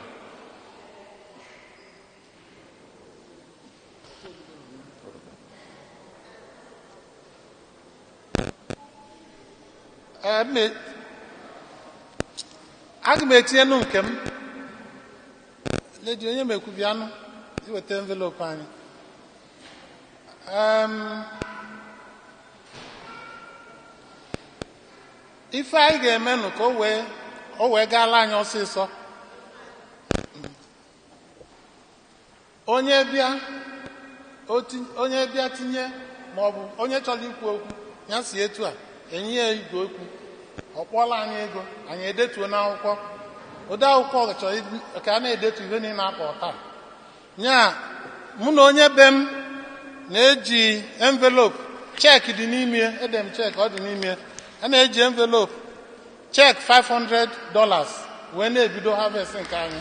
Aga m etinyenu nke m. Ledi onye mekwu bịanụ iweta envelope anyị. Ife anyị ga-emenụ ka o wee gaala anyị ọsịsọ. Onye bịa onye bịa tinye, ma ọ bụ onye chọrọ ikwu okwu ya si etu a enye ya igwe okwu, ọ kpọọla anyị ego, anyị edetuo n'akwụkwọ. Ode akwụkwọ chọrọ ka a na-edetu ihe niile akpọ taa. Nya mụ na onye be m na-eji envelope, cheeki dị n'ime, ede m cheeki ọ dị n'ime. A na-eji envelope cheeki $500 wee na-ebido harvest nke anyị.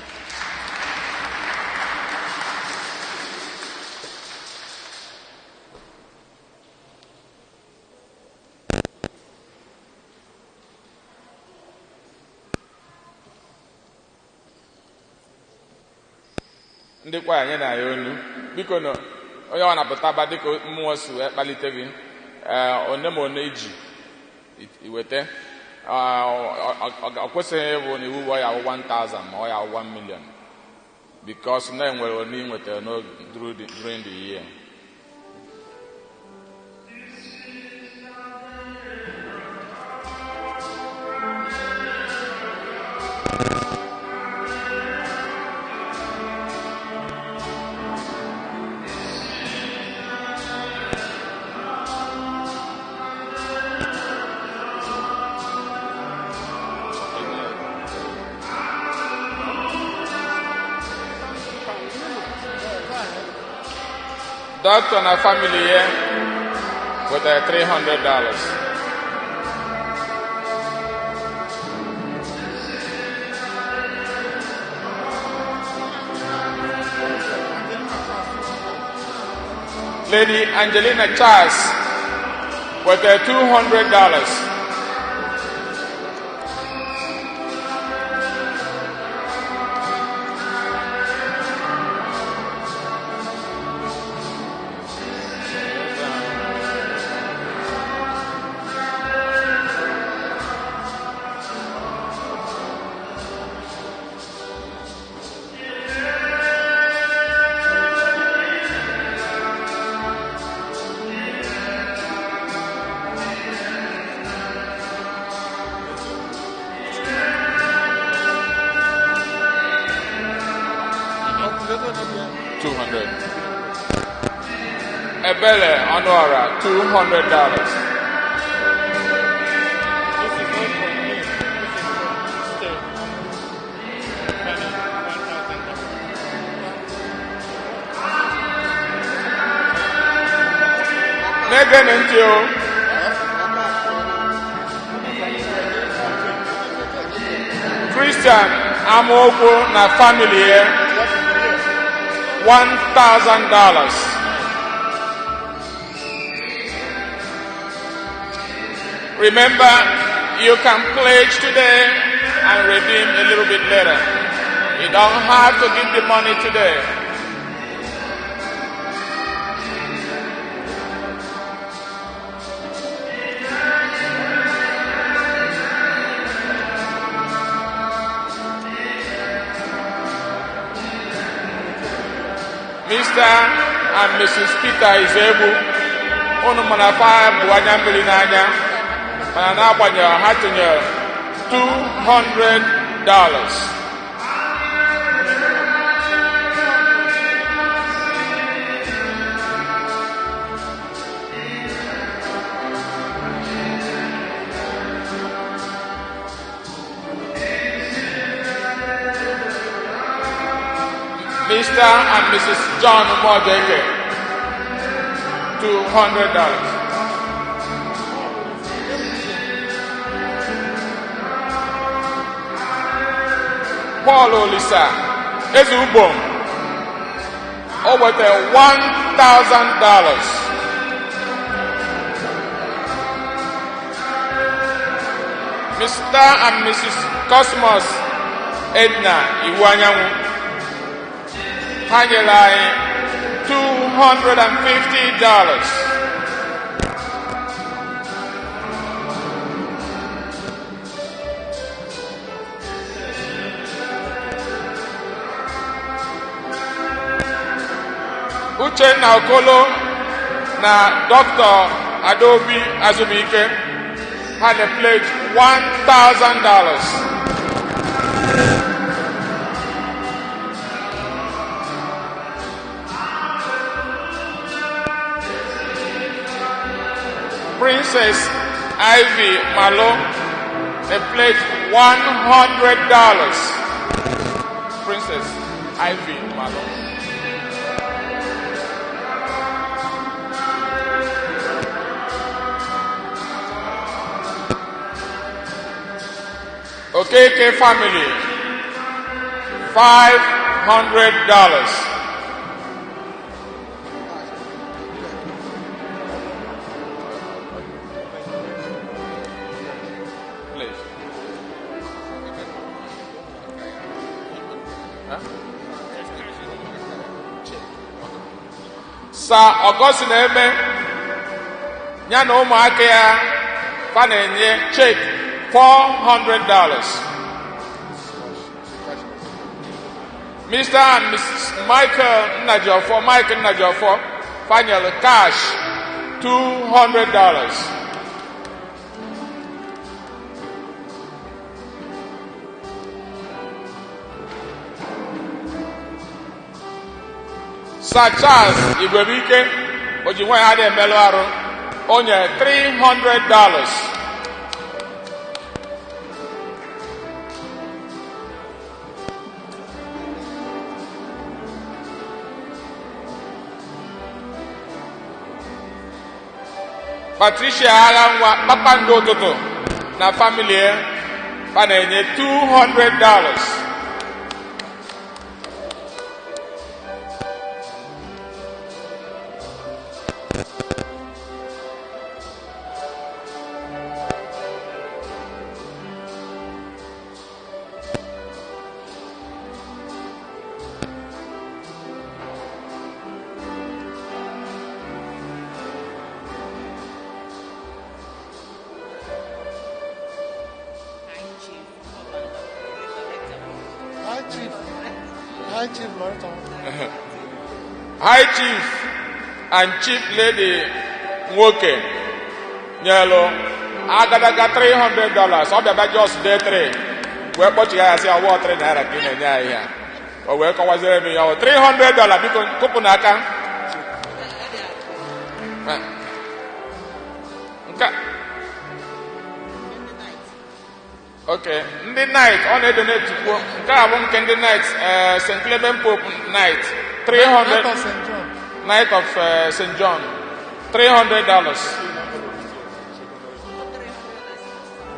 Ndị kwaya anyị na ya onu, biko nọ onye ọ na-apụtaba dịka mmụọ si wee kpalite gị. One ma one iji iweta, ọ kwesịghị ịbụ na iwu ọ ya awụ 1000 ma ọ ya awụ 1 million, because na enwere one ị nwetara during the year. Doctor na family ya wetara $300. Lady Angelina Charles wetara $200. $200. Ebele Honora, $200. This is not for me. This is for Mr. Na-ege ntị o. Christian Amaokwu na family ya $1,000. Remember, you can pledge today and redeem a little bit later. You don't have to give the money today. Mr. and Mrs. Peter Izebu, unu mana fa bụ anya mmiri n'anya, mana n'agbanyeghị ha tụnyere $200. Mr. and Mrs. John Mojeke, $200. Paul Olisa, Eze Ubom, o wetara $1,000. Mr. and Mrs. Cosmos Edna Iwuanyanwu, ha nyere anyị $250. Uchenna Okolo na Dr. Adaobi Azubike ha na pledge $1,000. Princess Ivy Malo, they pledged $100. Princess Ivy Malo. Okeke family, $500. Please. Huh? Sir Augustine Eme, ya na ụmụaka ya fa na-enye check $400. Mr. and Mrs. Michael Nnajiofo, Mike Nnajiofo, fanyere cash $200. Sir Charles Igwebuike o ji nwa ya na-emelụ arụ o nyere $300. Patricia agha nwa kpakpando ụtụtụ na famili ya fa na-enye $200. High Chief. High Chief Loretta. High Chief and Chief Lady nwoke nyelụ agadaga $300. Ọ bịaba just day 3 wee kpọchigha ya sị ọwọ́ 3 naira ka ị na-enye anyị ya, o wee kọwaziere m ya ọ $300. Biko kụpụ n'aka nke a. Ok, ndị knight ọ na-edonate kwuo nke a bụ nke ndị knight, St. Clement Pope Knight 300. Knight of St. John. Knight of St. John. $300.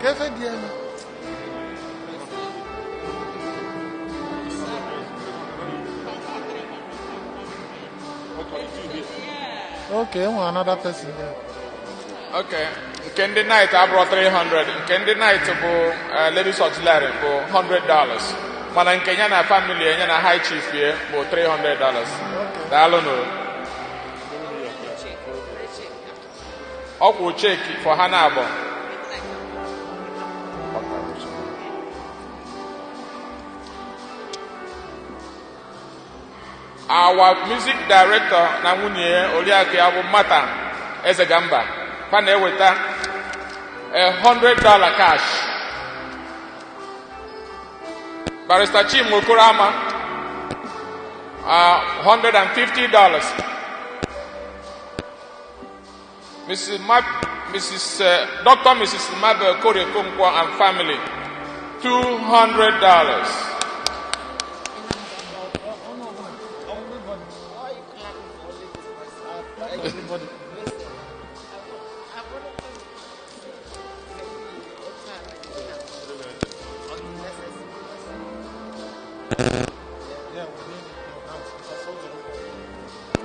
Ka efe dị elu. Okay, enwe another person there. Okay. Nke ndị knight abụrụ 300, nke ndị knight bụ ladies auxiliary bụ $100. Mana nke ya na family ya na high chief ya bụ $300. Daalụnụ. Ọ kwụ cheki for ha na abụọ. Our music director na nwunye ya, oriakụ ya bụ Mata Ezegamba, fa na-eweta $100 cash. Barrister Chim Okorama, $150. Mrs. Ma- Mrs. Dr. Mrs. Mabel Kore Okonkwo and family, $200. Everybody. Yeah, we need your hands because all the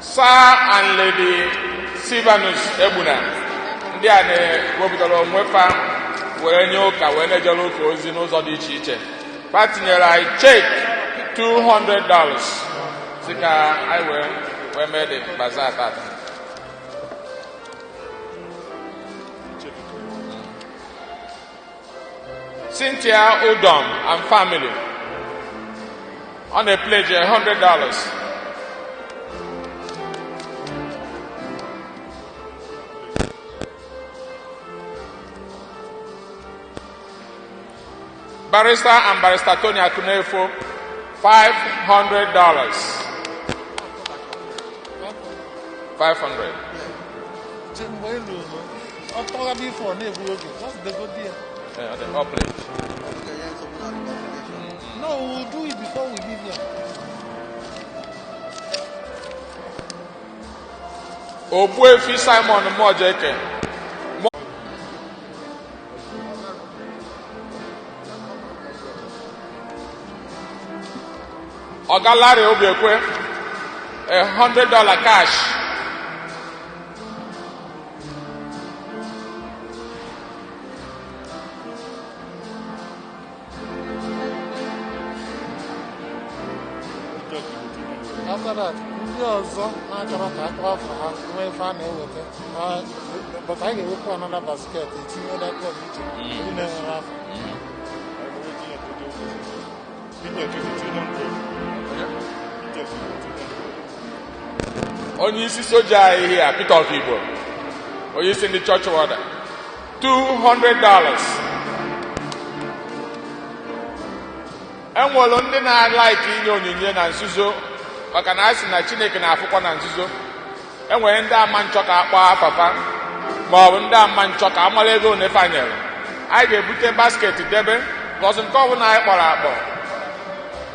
Sir and Lady Silvanus Egbuna, ndị a na-ewepụtara onwe fa were nye ụka wee na-ejere ụka ozi n'ụzọ dị iche iche. Fa tinyere anyị cheki $200 si ka anyị wee mee dị bazaar tata. Cynthia Udom and family ọ na-epleji $100. Barrister and Barrister Tony Akunefo, $500. 500. Che mgbe elu ụzọ, ọ tọgha before na-egbu oge, just dego there. Yeah, the up plate. No, we will do it before we leave here. Ogbuefi Simon Mojeke. Oga Larry Obiekwe, $100 cash. After that, ndị ọzọ na-achọrọ ka akpọ afọ ha nwee ife a na-eweta but anyị ga-ewepụ another basket etinye that one iche ndị na-enwere afọ. Onye isi soja anyị here, Peter Okigbo, onye isi ndị church warden, $200. Enwere ndị na-alaiki inye onyinye na nzuzo maka na a sị na Chineke na-afụkwa na nzuzo. Enwere ndị ama nchọ ka akpọ afafa ma ọ bụ ndị ama nchọ ka amara ego one fanyere. Anyị ga-ebute basket debe gọzi nke ọbụla anyị kpọrọ akpọ,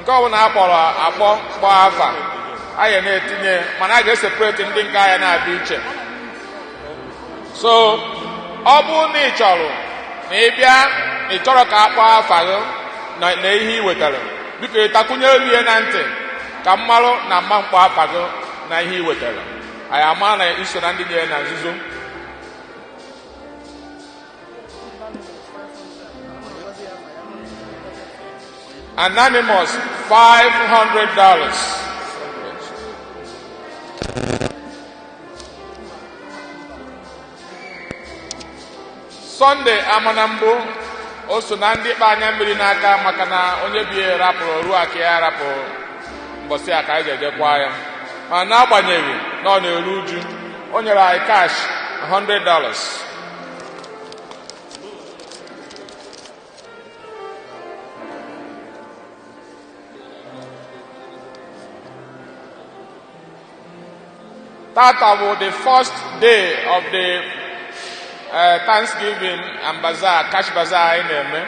nke ọbụla a kpọrọ akpọ kpọọ afa anyị na-etinye, mana a ga-esepareti ndị nke anyị na-abịa iche. So ọ bụrụ na ị chọrọ na ị bịa na ị chọrọ ka a kpọọ afa gị na ihe ị wetara, biko ị takwunye olu ya na ntị ka m marụ na mma mkpọ afa gị na ihe ị wetara, anyị ama na iso na ndị nyere na nzuzo. Anonymous, $500. Sunday Amanambu, o so na ndị kpa anya mmiri n'aka maka na onye bi ya rapụrụ ruo aka ya rapụrụ mbọsị a ka anyị ga-ejekwa ya, mana n'agbanyeghị na ọ na-eru uju, o nyere anyị cash $100. Tata bụ the first day of the Thanksgiving and bazaar, cash bazaar anyị na-eme.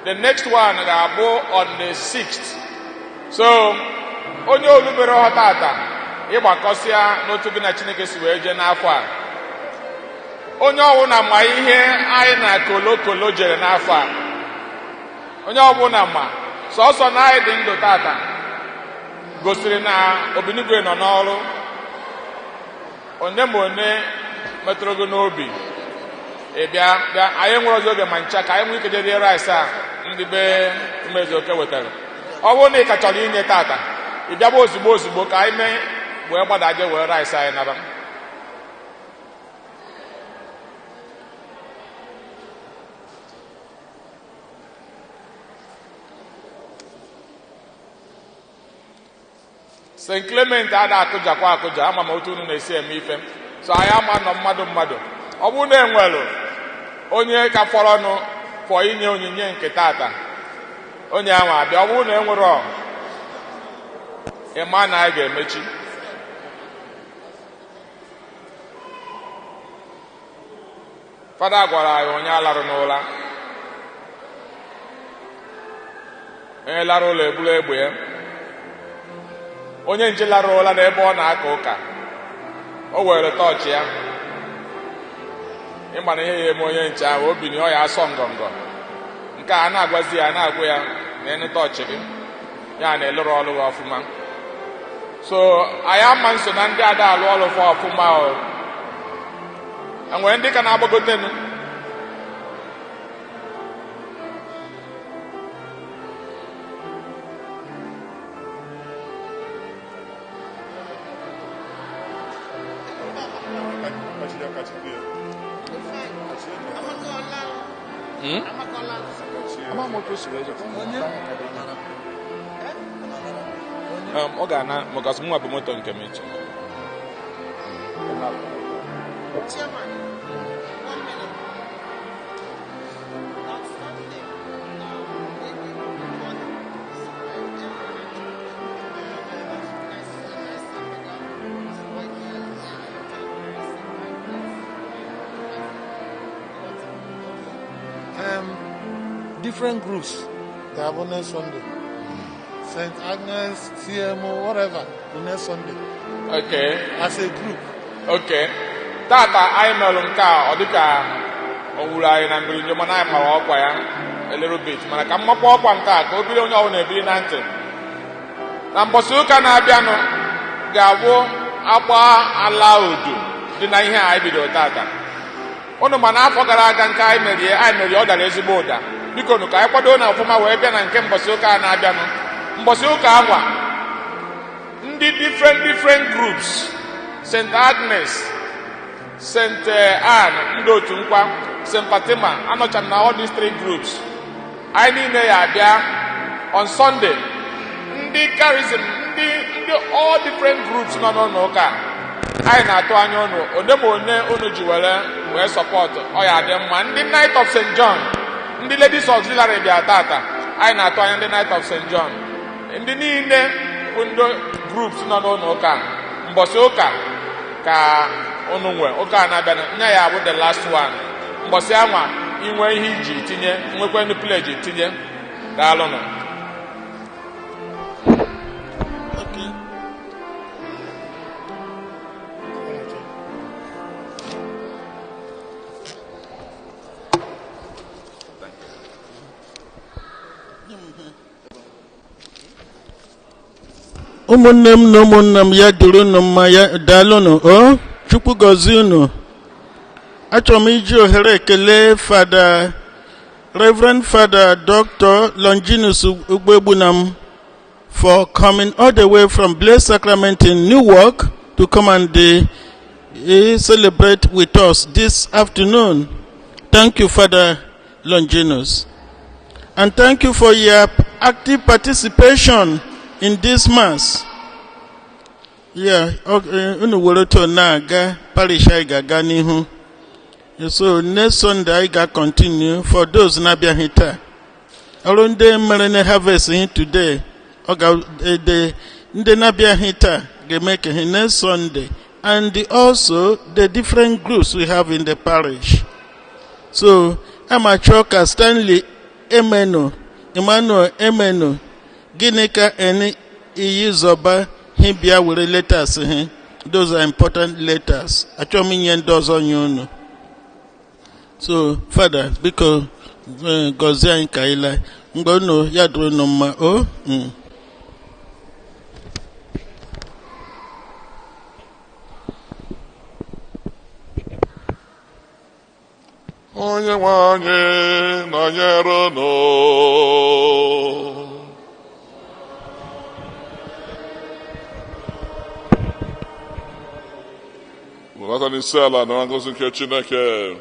The next one ga-abụ on the 6th. So onye olubere ọha tata, ịgbakọsịa n'otu gị na Chineke si wee jee n'afọ a. Onye ọbụla ma ihe anyị na kolokolo jere n'afọ a, onye ọbụla ma sọsọ na anyị dị ndụ tata gosiri na obinigwe nọ n'ọrụ. One ma one metụrụ gị n'obi, ị bịa bịa. Anyị nwere ọzọ oge ma ncha ka anyị nwee ike jee rie rice a ndị be Umezuoke wetara. Ọ bụrụ na ị ka chọrọ inye tata, ị bịaba ozugbo ozugbo ka anyị mee wee gbada je wee rice anyị naba. St. Clement ada akụjakwa akụja. Ama m otu unu na-esi eme ife, so anyị ama nọ mmadụ mmadụ. Ọ bụrụ na enwere onye ka fọrọnụ fọ inye onyinye nke tata, onye ahụ abịa. Ọ bụrụ na enwere, ịma na anyị ga-emechi. Fada gwara anyị, onye alarụ n'ụla, onye lara ụlọ eburu egbe ya. Onye nche lara ụla n'ebe ọ na-aka ụka, o were tọọchị ya. Ịma na ihe ya eme onye nche ahụ, obi na ọ ya asọ ngọngọ. Nke a na-agwazi ya, na-agwa ya na ịnụ tọọchị gị ya na elụrụ ọrụ gị ọfụma. So anyị ama nso na ndị ada alụ ọrụ fa ọfụma. O enwere ndị ka na-agbagotenu. Ọ ga-ana maka mụnwa bụ moto nke m iche. Chairman, one minute. On Sunday, we will record this. Different groups ga-abụ next Sunday. St. Agnes, CMO, whatever, bụ next Sunday. Okay. As a group. Okay, tata anyị melụ nke a, ọ dịka o wuru anyị na mbirinjo, mana anyị mara ọkwa ya a little bit. Mana ka mmakwa ọkwa nke a ka o biri onye ọbụla ebiri na ntị na mbọsị ụka na-abịanụ ga-abụ agba ala udu dị na ihe a anyị bidoro tata. Unu ma na afọ gara aga nke anyị merie, anyị merie, ọ dara ezigbo ụda. Biko nụ, ka anyị kwado na ọfụma wee bịa na nke mbọsị ụka a na-abịanụ. Mbọsị ụka anwa, ndị different different groups, St. Agnes, St. Anne, ndị otu nkwa St. Fatima, anọcha m na all these three groups, anyị niile ya abịa on Sunday. Ndị charism, ndị all different groups nọ n'ụlọ ụka, anyị na-atụ anya unu. One ma one unu ji were wee support, ọ ya dị mma. Ndị Knight of St. John, ndị Ladies Auxiliary bịa tata, anyị na-atụ anya ndị Knight of St. John. Ndị niile bụ ndị groups nọ n'ụlọ ụka, mbọsị ụka ka unu nwe ụka a na-abịa, nya ya bụ the last one. Mbọsị anwa, inwe ihe iji tinye, nwekwa ndị pledge tinye. Daalụnụ. Okay. Ụmụnne m na ụmụnna m, ya dịrị unu mma. Ya daalụnụ. O Chukwu gọzie unu. Achọrọ m iji ohere ekele Fada, Reverend Father Dr. Longinus Ugbegbunam, for coming all the way from Blessed Sacrament in Newark to come and celebrate with us this afternoon. Thank you, Father Longinus. And thank you for your active participation in this Mass. Yeah, okay, unu were to na-aga parish, anyị ga-aga n'ihu. So next Sunday anyị ga-continue for those na-abịaghị taa. Ọrụ ndị mere na harvest ihe today, ọ ga-ede ndị na-abịaghị taa ga-eme ka ha next Sunday, and also the different groups we have in the parish. So ama chọọ ka Stanley Emenu, Emmanuel Emenu, gịnị ka N iyi zọba he bịa were letters he. Those are important letters. Achọrọ m inye ndị ọzọ nye unu. So, Father, biko gọzie anyị ka anyị laa. Mgbe unu ya dịrị unu mma o. Onye nwe anyị nọnyere unu. Welata n'isi ala na ngọzi nke Chineke.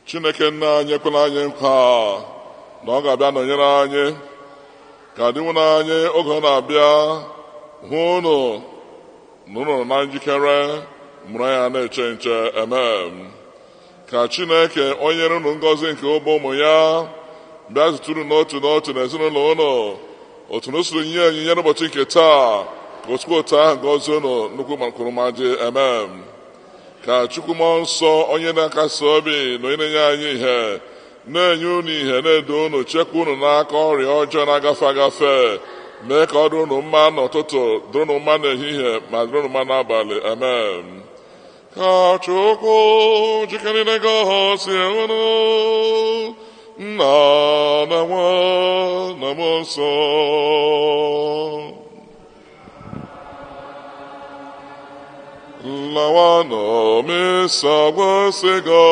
Chineke nna anyị ekwela anyị nkwa na ọ ga-abịa nọnyere anyị, ka dịnwụ anyị oge ọ na-abịa hụ unu na unu nọ na njikere mụrụ ya na-eche nche. Amen. Ka Chineke onye nyere unu ngọzi nke ụba ụmụ ya bịa zụtụrụ n'otu n'otu n'ezinụlọ unu otu na usoro nye onyinye n'ụbọchị nke taa, ka otu otu ahụ gọzie unu nnukwu ma kwuru ma dị. Amen. Ka Chukwu mmụọ nsọ, onye na-akasi obi na onye na-enye anyị ihe, na-enye unu ihe, na-edo unu, chekwa unu n'aka ọrịa ọjọọ na-agafe agafe, mee ka ọ dịrị unu mma n'ụtụtụ, dịrị unu mma n'ehihie, ma dịrị unu mma n'abalị. Amen. Ka Chukwu jikere gọzie unu, Nna na Nwa na Mmụọ Nsọ. Lawanụ, misa gwasịgo.